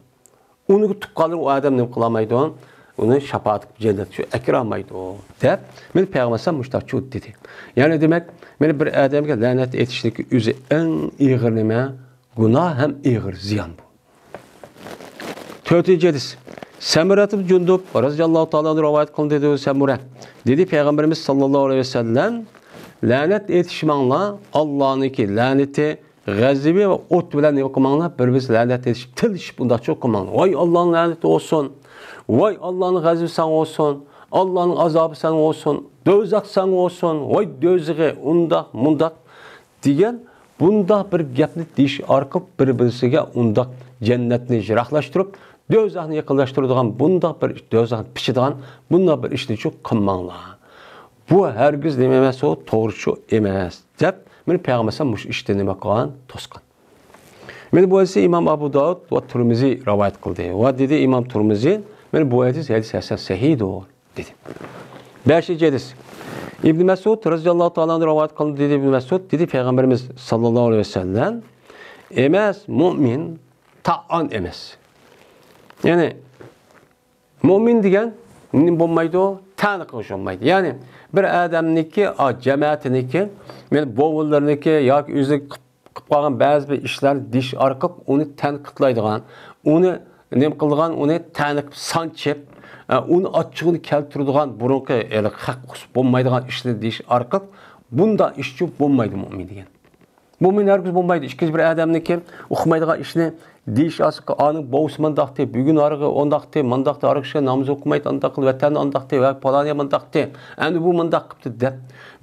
ئۇنىڭ تۇغقانلىرى ئۇ ئادەم نېمە قىلالمايدۇ؟ ئۇنى شاپائەت قىلىپ جەننەتكە ئەكىرەلمەيدۇ، دەپ، مانا پەيغەمبەر ئەلەيھىسسالام مۇشۇنداق دېدى. يەنى دېمەك، مانا بىر ئادەمگە لەنەت ئېيتىشنىڭكى ئۆزى ئەڭ ئېغىر نېمە؟ گۇناھ ھەم ئېغىر زىيان بۇ. تۆتىنچى ھەدىس. سەمۇرەتۇل جۇندۇب رەزىياللاھۇ تائالا ئەنھۇ رىۋايەت قىلدى، دېدى سەمۇرە. دېدى پەيغەمبىرىمىز ساللاللاھۇ ئەلەيھى ۋەسەللەم، لەنەت ئېيتىشماڭلار، ئاللانىڭكى لەنىتى، غەزىپى ۋە ئوت بىلەن نېمە قىلماڭلار، بىر-بىرسىگە لەنەت ئېيتىشىپ، تىللىشىپ، ئۇنداقچە قىلماڭلار. ۋاي ئاللانىڭ لەنىتى بولسۇن، ۋاي ئاللانىڭ غەزىپى ساڭا بولسۇن، ئاللانىڭ ئازابى ساڭا بولسۇن، دوزاخ ساڭا بولسۇن، ۋاي دوزىخى، ئۇنداق، مۇنداق دېگەن بۇنداق بىر گەپنى دېيىش ئارقىلىق بىر-بىرسىگە ئۇنداق جەننەتنى يىراقلاشتۇرۇپ، دوزاخنى يېقىنلاشتۇرىدىغان بۇنداق بىر ئىش، دوزاخنى پىچىدىغان بۇنداق بىر ئىشنىچۇ قىلماڭلار. بۇ ھەرگىز نېمە ئەمەس، ئۇ توغرىچۇ ئەمەس، دەپ، مانا پەيغەمبەر ئەلەيھىسسالام مۇشۇ ئىشتىن نېمە قىلغان؟ توسقان. مانا بۇ ھەدىسنى ئىمام ئەبۇ داۋۇد ۋە تۇرمۇزى رىۋايەت قىلدى. ۋە دېدى ئىمام تۇرمۇزى، مانا بۇ ھەدىس، ھەدىس ھەسەن سەھىھدۇر، دېدى. بەشىنچى ھەدىس. ئىبن مەسئۇد رەزىياللاھۇ تائالا ئەنھۇ رىۋايەت قىلدى، دېدى ئىبن مەسئۇد، دېدى پەيغەمبىرىمىز ساللاللاھۇ ئەلەيھى ۋەسەللەم، ئەمەس، مۇئمىن تائان ئەمەس. يەنى، مۇئمىن دېگەن نېمە بولمايدۇ؟ تەنە قىلغۇچى بولمايدۇ. يەنى، بىر ئادەمنىكى، ئا، جەمەتىنىكى، مانا بوۋىلىرىنىكى ياكى ئۆزى قىلىپ قالغان بەزى بىر ئىشلارنى دېيىش ئارقىلىق ئۇنى تەنقىدلەيدىغان، ئۇنى نېمە قىلىدىغان، ئۇنى تەنقىدلەپ سانچىپ، ئە، ئۇنى ئاچچىقىنى كەلتۈرىدىغان، بۇرۇنقى، ھېلىقى خەق ئۇقسا بولمايدىغان ئىشنى دېيىش ئارقىلىق بۇنداق ئىشچۇ بولمايدۇ مۇئمىن دېگەن. مۇئمىن ھەرگىز بولمايدۇ. ئىككىنچى بىر ئادەمنىكى ئۇقمايدىغان ئىشنى دېيىش ئارقىلىق، ئانىڭ بوۋىسى مۇنداقتى، بۈگۈن ھارىغى ئۇنداقتى، مۇنداقتى، ھارىغى كىشى ناماز ئوقۇمايدۇ، ئانداق قىلدى، ۋەتەننى ئانداقتى، ۋە پالانى مۇنداقتى، ئەنە بۇ مۇنداق قىپتۇ دەپ،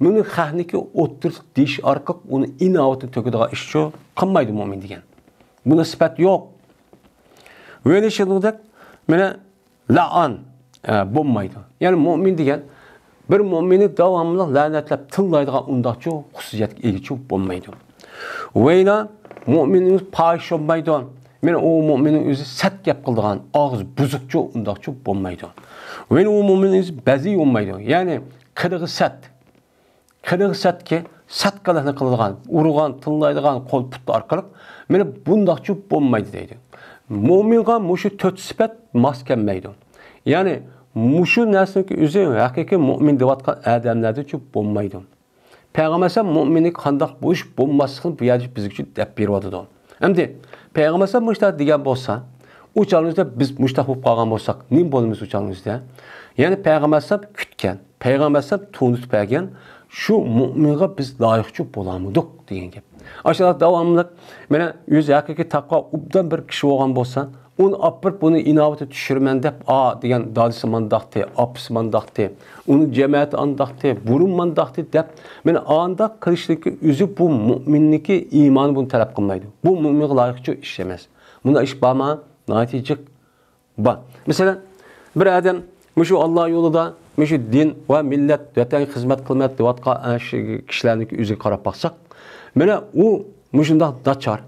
مۇنى خەقنىكى ئوتتۇرىسىغا دېيىش ئارقىلىق ئۇنى ئىناۋىتىنى تۆكىدىغان ئىشچۇ قىلمايدۇ مۇئمىن دېگەن. بۇنىڭ سۈپەت يوق. ۋېلى شۇنىڭدەك، مانا، لائان، ئە، بولمايدۇ. يەنى مۇئمىن دېگەن بىر مۇئمىننى داۋاملىق لەنەتلەپ تىللايدىغان ئۇنداقچۇ خۇسۇسىيەتكە ئىگىچۇ بولمايدۇ. ۋەيلا مۇئمىنىڭ پاھىش بولمايدۇ. مانا ئۇ مۇئمىننىڭ ئۆزى سەت گەپ قىلىدىغان، ئاغزى بۇزۇقچۇ ئۇنداقچۇ بولمايدۇ. ۋەيلا ئۇ مۇئمىننىڭ ئۆزى بەزى بولمايدۇ. يەنى قىلىقى سەت. قىلىقى سەتكى، سەت قىلىقنى قىلىدىغان، ئۇرغان، تىللايدىغان، قول پۇت ئارقىلىق، مانا بۇنداقچۇ بولمايدۇ دەيدۇ. مۇئمىنغا مۇشۇ تۆت سۈپەت ماس كەلمەيدۇ. يەنى مۇشۇ نەرسىنىڭكى ئۆزى ھەقىقىي مۇئمىن دەۋاتقان ئادەملەردىچۇ بولمايدۇ. پەيغەمبەر ئەلەيھىسسالام مۇئمىنلىك قانداق بولۇش بولماسلىقىنى بۇ يەردە بىزگىچۇ دەپ بېرىۋاتىدۇ. ئەمدى پەيغەمبەر ئەلەيھىسسالام مۇشۇنداق دېگەن بولسا، ئۇ چاغنىڭ ئۆزىدە بىز مۇشۇنداق بولۇپ قالغان بولساق، نېمە بولىمىز ئۇ چاغنىڭ ئۆزىدە؟ يەنى پەيغەمبەر ئەلەيھىسسالام كۈتكەن، پەيغەمبەر ئەلەيھىسسالام تونۇتۇپ بەرگەن شۇ مۇئمىنغا بىز لايىقچۇ بولالمىدۇق دېگەن گەپ. ئاشۇنداق داۋاملىق، مانا، ئۆزى ھەقىقىي تەقۋا ئوبدان بىر كىشى بولغان بولسا، ئۇنى ئاپىرىپ، بۇنى ئىناۋىتى چۈشۈرىمەن دەپ، ئا دېگەن دادىسى مانداقتى، ئاپىسى مانداقتى، ئۇنىڭ جەمەتى ئانداقتى، بۇرۇن مانداقتى دەپ، مانا، ئانداق قىلىشنىڭكى ئۆزى بۇ مۇئمىننىڭكى ئىمانى بۇنى تەلەپ قىلمايدۇ. بۇ مۇئمىنغا لايىقچۇ ئىش ئەمەس. مۇنداق ئىش بارمۇ؟ ناھايىتى جىق بار. مەسىلەن، بىر ئادەم مۇشۇ ئاللا يولىدا، مۇشۇ دىن ۋە مىللەت، ۋەتەنگە خىزمەت قىلىمەن دەۋاتقان ئاشۇ كىشىلەرنىڭكى ئۆزىگە قاراپ باقساق، مانا ئۇ مۇشۇنداق ناچار،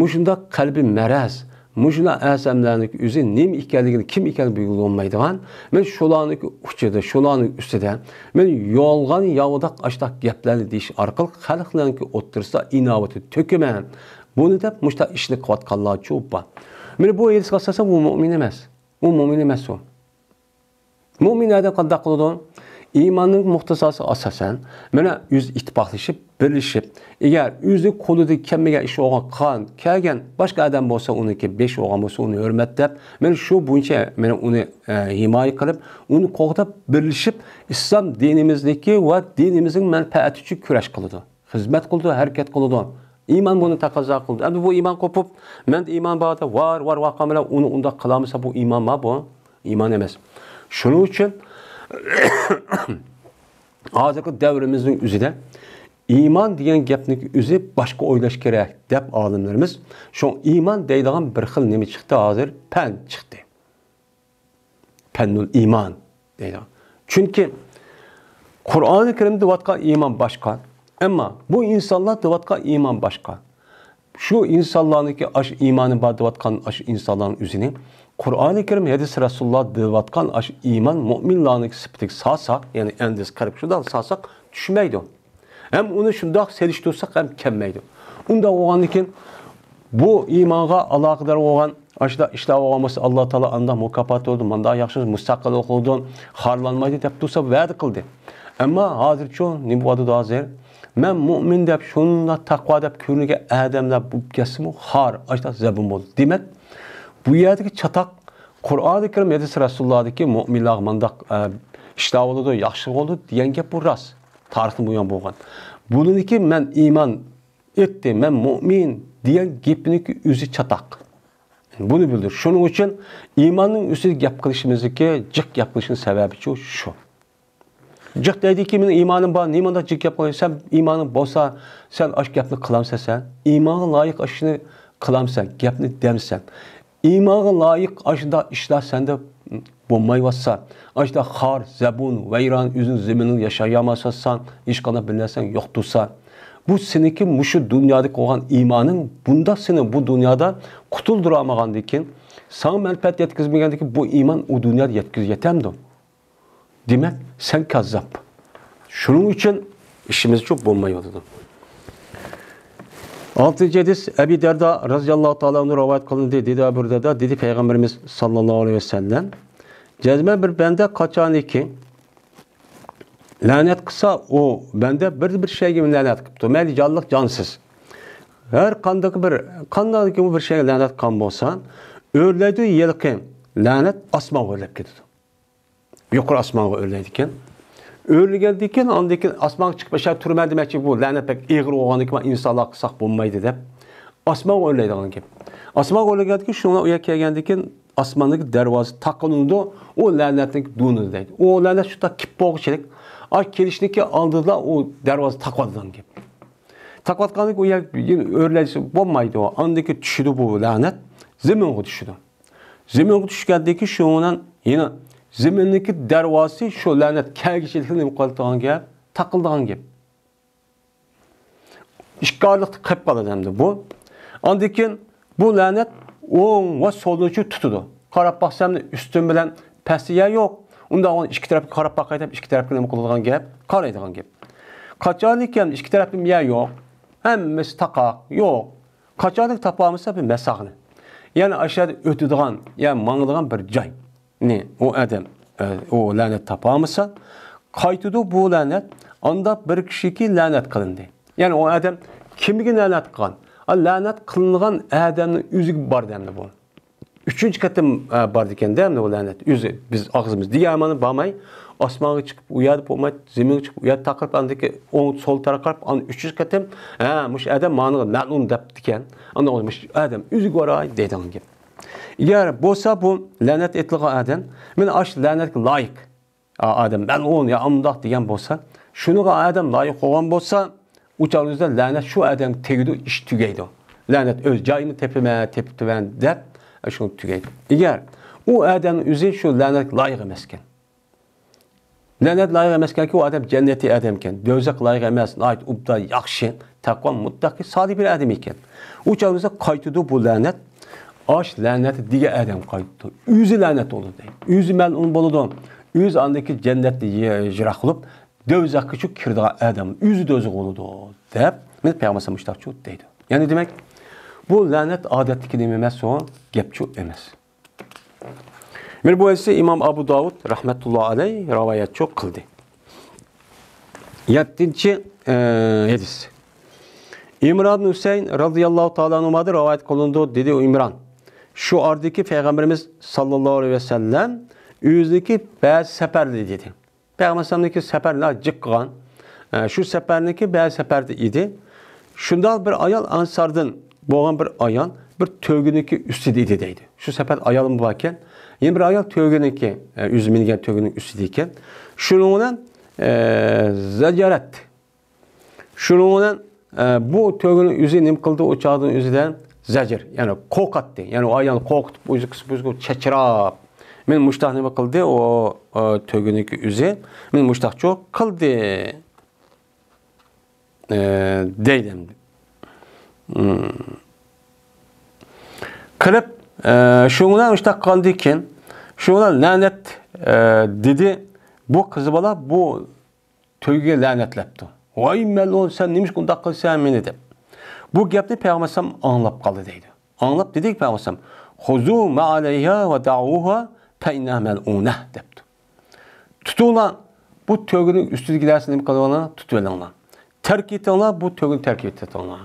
مۇشۇنداق قەلبى مەرەز، مۇشۇنداق ئەسەملەرنىڭكى ئۆزى نېمە ئىكەنلىكىنى، كىم ئىكەنلىكىنى بىلگىلى بولمايدىغان، مانا شۇلارنىڭكى ئۇچىدا، شۇلارنىڭ ئۈستىدە، مانا يالغان ياۋىداق ئاشۇنداق گەپلەرنى دېيىش ئارقىلىق خەلقلەرنىڭكى ئوتتۇرىسىدا ئىناۋىتى تۆكىمەن. بۇنى دەپ مۇشۇنداق ئىشنى قىلىۋاتقانلارچۇ بار. مانا بۇ ھەدىسكە ئاساسەن، ئۇ مۇئمىن ئەمەس. ئۇ مۇئمىن ئەمەس ئۇ. مۇئمىن ئادەم قانداق قىلىدۇ؟ ئىماننىڭ مۇقتىزاسىغا ئاساسەن، مانا ئۆزى ئىتتىپاقلىشىپ، بىرلىشىپ، ئەگەر ئۆزى قولىدىن كەلمىگەن ئىش بولغان، قان كەلگەن باشقا ئادەم بولسا، ئۇنىڭكى بېشى بولغان بولسا، ئۇنى ھۆرمەتلەپ، مانا شۇ بويىچە مانا ئۇنى، ئە، ھىمايە قىلىپ، ئۇنى قوغداپ، بىرلىشىپ، ئىسلام دىنىمىزنىڭكى ۋە دىنىمىزنىڭ مەنپەئەتى ئۈچۈن كۈرەش قىلىدۇ. خىزمەت قىلىدۇ، ھەرىكەت قىلىدۇ. ئىمان بۇنى تەقەززا قىلىدۇ. ئەمدى بۇ ئىمان قوپۇپ، مەندە ئىمان بار دەپ، ۋار، ۋار، ۋار قىلغان بىلەن ئۇنى ئۇنداق قىلالمىسا، بۇ ئىمان بار بۇ؟ ئىمان ئەمەس. شۇنىڭ ئۈچۈن ھازىرقى دەۋرىمىزنىڭ ئۆزىدە ئىمان دېگەن گەپنىڭ ئۆزى باشقا ئويلاش كېرەك دەپ ئالىملىرىمىز شۇ ئىمان دەيدىغان بىر خىل نېمە چىقتى ھازىر؟ پەن چىقتى. پەننۇل ئىمان دەيدۇ. چۈنكى قۇرئانى كەرىمدە دەۋاتقان ئىمان باشقا، ئەمما بۇ ئىنسانلار دەۋاتقان ئىمان باشقا. شۇ ئىنسانلارنىڭكى ئاشۇ ئىمانى بار دەۋاتقان ئاشۇ ئىنسانلارنىڭ ئۆزىنى قۇرئانى كەرىم، ھەدىس رەسۇلۇللا دەۋاتقان ئاشۇ ئىمان مۇئمىنلارنىڭكى سۈپىتىگە سالساق، يەنى ئەندىز قىلىپ شۇنداق سالساق چۈشمەيدۇ. ھەم ئۇنى شۇنداق سېلىشتۇرساق ھەم كەلمەيدۇ. ئۇنداق بولغاندىن كېيىن بۇ ئىمانغا ئالاقىدار بولغان ئاشۇنداق ئىشلار بولغان بولسا، ئاللا تائالا ئانداق مۇكاپات بېرىدۇ، مۇنداق ياخشى مۇستەقىل قىلىدۇ، خارلانمايدۇ دەپ تۇرسا ۋەدە قىلدى. ئەمما ھازىرچۇ نېمە بولۇۋاتىدۇ ھازىر؟ مەن مۇئمىن دەپ، شۇنداق تەقۋا دەپ كۆرۈنگەن ئادەملەر بولۇپ كەتسىمۇ خار، ئاشۇنداق زەبۇن بولدى. دېمەك، بۇ يەردىكى چاتاق قۇرئانى كەرىم، ھەدىس رەسۇلۇللادىكى مۇئمىنلارغا مانداق، ئە، ئىشلار بولىدۇ، ياخشى بولىدۇ دېگەن گەپ بۇ راست. تارىختىن بۇيان بولغان. بۇنىڭكى مەن ئىمان ئېيتتى، مەن مۇئمىن دېگەن گېپىنىڭكى ئۆزى چاتاق. بۇنى بىلدۈر. شۇنىڭ ئۈچۈن ئىماننىڭ ئۈستىدە گەپ قىلىشىمىزدىكى جىق گەپ قىلىشنىڭ سەۋەبىچۇ شۇ. جىق دەيدىكى، مېنىڭ ئىمانىم بار، نېمانداق جىق گەپ قىلىسەن؟ سەن ئىمانىڭ بولسا، سەن ئاشۇ گەپنى قىلامسەن سەن؟ ئىمانغا لايىق ئاشۇنى قىلامسەن، گەپنى دەمسەن؟ ئىمانغا لايىق ئاشۇنداق ئىشلار سەندە بولمايۋاتسا، ئاشۇنداق خار، زەبۇن، ۋەيران، ئۆزۈڭ زېمىنىڭدا ياشايالمايۋاتسان، ھېچقانداق بىر نەرسەڭ يوق تۇرسا، بۇ سېنىڭكى مۇشۇ دۇنيادىكى قىلغان ئىمانىڭ بۇنداق سېنى بۇ دۇنيادا قۇتۇلدۇرالمىغاندىكىن، ساڭا مەنپەئەت يەتكۈزمىگەندىكىن، بۇ ئىمان ئۇ دۇنيادا يەتكۈز-، يەتەمدۇ؟ دېمەك، سەن كاززاپ. شۇنىڭ ئۈچۈن ئىشىمىز چوق بولمايۋاتىدۇ. ئالتىنچى ھەدىس، ئەبى دەردا رەزىياللاھۇ تائالا ئەنھۇ رىۋايەت قىلىندى، دېدى ئەبۇ دەردا، دېدى پەيغەمبىرىمىز ساللاللاھۇ ئەلەيھى ۋەسەللەم، جەزمەن بىر بەندە قاچانكى لەنەت قىلسا، ئۇ بەندە بىر، بىر شەيگە لەنەت قىپتۇ. مەيلى جانلىق، جانسىز. ھەر قانداق بىر، قانداقكى بىر شەيگە لەنەت قىلغان بولسا، ئۆرلەيدۇ ھېلىقى لەنەت ئاسمانغا ئۆرلەپ كېتىدۇ. يۇقىرى ئاسمانغا ئۆرلەيدىكەن. ئۆرلىگەندىكىن، ئاندىن كېيىن ئاسمانغا چىقىپ ئاشۇ تۇرىمەن دېمەكچى، بۇ لەنەت بەك ئېغىر بولغاندىكىن، ئىنسانلارغا قىلساق بولمايدۇ دەپ، ئاسمانغا ئۆرلەيدىغان گەپ. ئاسمانغا ئۆرلىگەندىكىن، شۇنىڭ ئۇ يەرگە كەلگەندىكىن، ئاسماندىكى دەرۋازا تاقىلىدۇ، ئۇ لەنەتنىڭ دۇنىدۇ دەيدۇ. ئۇ لەنەت شۇنداق كېلىپ بولغۇچىلىك، ئا، كېلىشنىكى ئالدىدا ئۇ دەرۋازا تاقىۋاتىدىغان گەپ. تاقىۋاتقاندىكىن ئۇ يەر يەنە ئۆرلەيسە بولمايدۇ. ئاندىن كېيىن چۈشىدۇ بۇ لەنەت، زېمىنغا چۈشىدۇ. زېمىنغا چۈشكەندىن كېيىن شۇنىڭ يەنە زېمىننىڭكى دەرۋازىسى شۇ لەنەت كەلگۈچىلىكنى نېمە قىلىدىغان گەپ؟ تاقىلىدىغان گەپ. ئىككى ئارىلىقتا قېلىپ قالىدۇ ئەمدى بۇ. ئاندىن كېيىن بۇ لەنەت ئوڭ ۋە سولدىن شۇ تۇتىدۇ. قاراپ باقسام ئۈستۈن بىلەن پەستە يەر يوق. ئۇنداق ئىككى تەرەپكە قاراپ باقاي دەپ ئىككى تەرەپكە نېمە قىلىدىغان گەپ؟ قارايدىغان گەپ. قاچانكى ئىككى تەرەپتىن يەر يوق، ھەممىسى تاقاق، يوق. قاچانكى تاپالمىسا بىر مەساغىنى، يەنى ئاشۇ يەردە ئۆتىدىغان، يا ماڭىدىغان بىر جاينى ئۇ ئادەم، ئە، ئۇ لەنەت تاپالمىسا، قايتىدۇ بۇ لەنەت. ئانداق بىر كىشىگە لەنەت قىلىندى. يەنى ئۇ ئادەم كىمگە لەنەت قىلغان؟ ئا، لەنەت قىلىنغان ئادەمنىڭ ئۆزىگە باردى ئەمدى بۇ. ئۈچىنچى قېتىم، ئە، بارىدىكەن-دە ئەمدى ئۇ لەنەت. ئۆزى بىز ئاغزىمىز دېگەن مانا بارماي، ئاسمانغا چىقىپ ئۇ يەردە بولماي، زېمىنغا چىقىپ ئۇ يەردە تاقىلىپ، ئاندىن كېيىن ئوڭ سول تەرەپكە قاراپ، ئاندىن ئۈچىنچى قېتىم، ھە، مۇشۇ ئادەم ماڭا مەلئۇن دەپتىكەن. ئاندىن مۇشۇ ئادەم ئۆزىگە باراي دەيدىغان گەپ. ئەگەر بولسا بۇ لەنەت ئېيتىلغان ئادەم، مانا ئاشۇ لەنەتكە لايىق ئا-، ئادەم مەلئۇن يا ئامداق دېگەن بولسا، شۇنىڭغا ئادەم لايىق بولغان بولسا، ئۇ چاغدا لەنەت شۇ ئادەمگە تېگىدۇ، ئىش تۈگەيدۇ. لەنەت ئۆز جايىمنى تېپىمەن، تېپىپتىمەن دەپ، شۇ تۈگەيدۇ. ئەگەر ئۇ ئادەم ئۆزى شۇ لەنەتكە لايىق ئەمەسكەن، لەنەت لايىق ئەمەسكەنكى، ئۇ ئادەم جەننەتىي ئادەمكەن، دوزاخقا لايىق ئەمەس، ناھايىتى ئوبدان، ياخشى، تەقۋا، مۇتتەقى، سالىھ بىر ئادەم ئىكەن. ئۇ چاغدا قايتىدۇ بۇ لەنەت، ئاش لەنەت دېگەن ئادەم قايتىدۇ. ئۆزى لەنەت بولىدۇ دەيدۇ. ئۆزى مەلئۇن بولىدۇ. ئۆزى ئاندىن كېيىن جەننەتتىن يى-، يىراق بولۇپ، دوزاخقا شۇ كىرىدىغان ئادەم ئۆزى دوزاخ بولىدۇ دەپ، مانا پەيغەمبەر مۇشۇنداق شۇ دەيدۇ. يەنى دېمەك، بۇ لەنەت ئادەتتىكى نېمە ئەمەس، ئۇ گەپ شۇ ئەمەس. مانا بۇ ھەدىسنى ئىمام ئابۇ داۋۇد رەھمەتۇللا ئەلەيھ رىۋايەت شۇ قىلدى. يەتتىنچى، ئە، ھەدىس. ئىمران ھۈسەيىن رەزىياللاھۇ تائالا ئەنھۇمادىن رىۋايەت قىلىنىدۇ، دېدى ئۇ ئىمران، شۇ ئارىدىكى پەيغەمبىرىمىز ساللاللاھۇ ئەلەيھى ۋەسەللەم ئۆزىنىڭكى بەزى سەپەرلىرى دېدى. پەيغەمبەر ئەلەيھىسسالامنىڭكى سەپەرلەر جىق قىلغان. ئە، شۇ سەپەرنىڭكى بەزى سەپەردە ئىدى. شۇنداق بىر ئايال ئەنساردىن بولغان بىر ئايال بىر تۆگىنىڭكى ئۈستىدە ئىدى دەيدۇ. شۇ سەپەردە ئايالمۇ باركەن. يەنە بىر ئايال تۆگىنىڭكى، ئە، ئۆزى مىنگەن تۆگىنىڭ ئۈستىدە ئىكەن. شۇنىڭ بىلەن، ئە، زەجەرەت. شۇنىڭ بىلەن، ئە، بۇ تۆگىنىڭ ئۆزى نېمە قىلدى؟ ئۇ چاغدىن ئۆزىدىن زەجىر، يەنى قورقاتتى. يەنى ئۇ ئايالنى قورقۇتۇپ، ئۆزى قىسىپ، ئۆزى چاچراپ. مانا مۇشتاق نېمە قىلدى؟ ئۇ، ئۇ تۆگىنىڭكى ئۆزى مانا مۇشتاق چۇ قىلدى. ئە، دەيدۇ ئەمدى. مم. قىلىپ، ئە، شۇنىڭ بىلەن مۇشتاق قىلغاندىن كېيىن، شۇنىڭ بىلەن لەنەت، ئە، دېدى. بۇ قىز بالا بۇ تۆگىگە لەنەتلەپتۇ. ۋاي مەلئۇن، سەن نېمىشقا ئۇنداق قىلىسەن مېنى دەپ. بۇ گەپنى پەيغەمبەر ئەلەيھىسسالام ئاڭلاپ قالدى دەيدۇ. ئاڭلاپ دېدىكى پەيغەمبەر ئەلەيھىسسالام، خۇزۇ ما ئەلەيھا ۋە دەئۇھا فەئىننەھا مەلئۇنە دەپتۇ. تۇتۇڭلار، بۇ تۆگىنىڭ ئۈستىدىكى نەرسىنى نېمە قىلىۋېلىڭلار، تۇتۇۋېلىڭلار. تەرك ئېتىڭلار، بۇ تۆگىنى تەرك ئېتىۋېتىڭلار.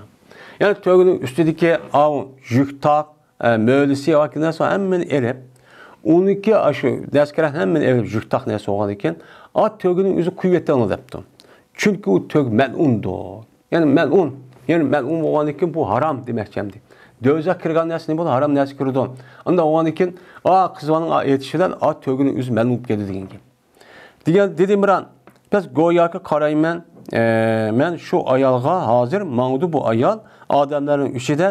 يەنى تۆگىنىڭ ئۈستىدىكى ئاۋۇ يۈك تاق، ئە، مۆلىسى ۋە نەرسە ھەممىنى ئېلىپ، ئۇنىڭكى ئاشۇ نەسكىرە ھەممىنى ئېلىپ، يۈك تاق نەرسە بولغاندىكىن، ئا، تۆگىنىڭ ئۆزى قويۇۋېتىڭلار دەپتۇ. چۈنكى ئۇ تۆگە مەلئۇندۇر. يەنى مەلئۇن. يەنى مەلئۇن بولغاندىكىن بۇ ھارام دېمەكچى ئەمدى. دوزاخقا كىرگەن نەرسە نېمە بولىدۇ؟ ھارام نەرسە كىرىدۇ. ئاندا بولغاندىكىن، ئا، قىز بالىنىڭ ئېيتىشى بىلەن، ئا، تۆگىنىڭ ئۆزى مەلئۇن بولۇپ كېتىدۇ دېگەن گەپ. دېگەن، دېدى ئىمران، بەس گوياكى قارايمەن، ئە، مەن شۇ ئايالغا ھازىر ماڭىدۇ بۇ ئايال، ئادەملەرنىڭ ئىچىدە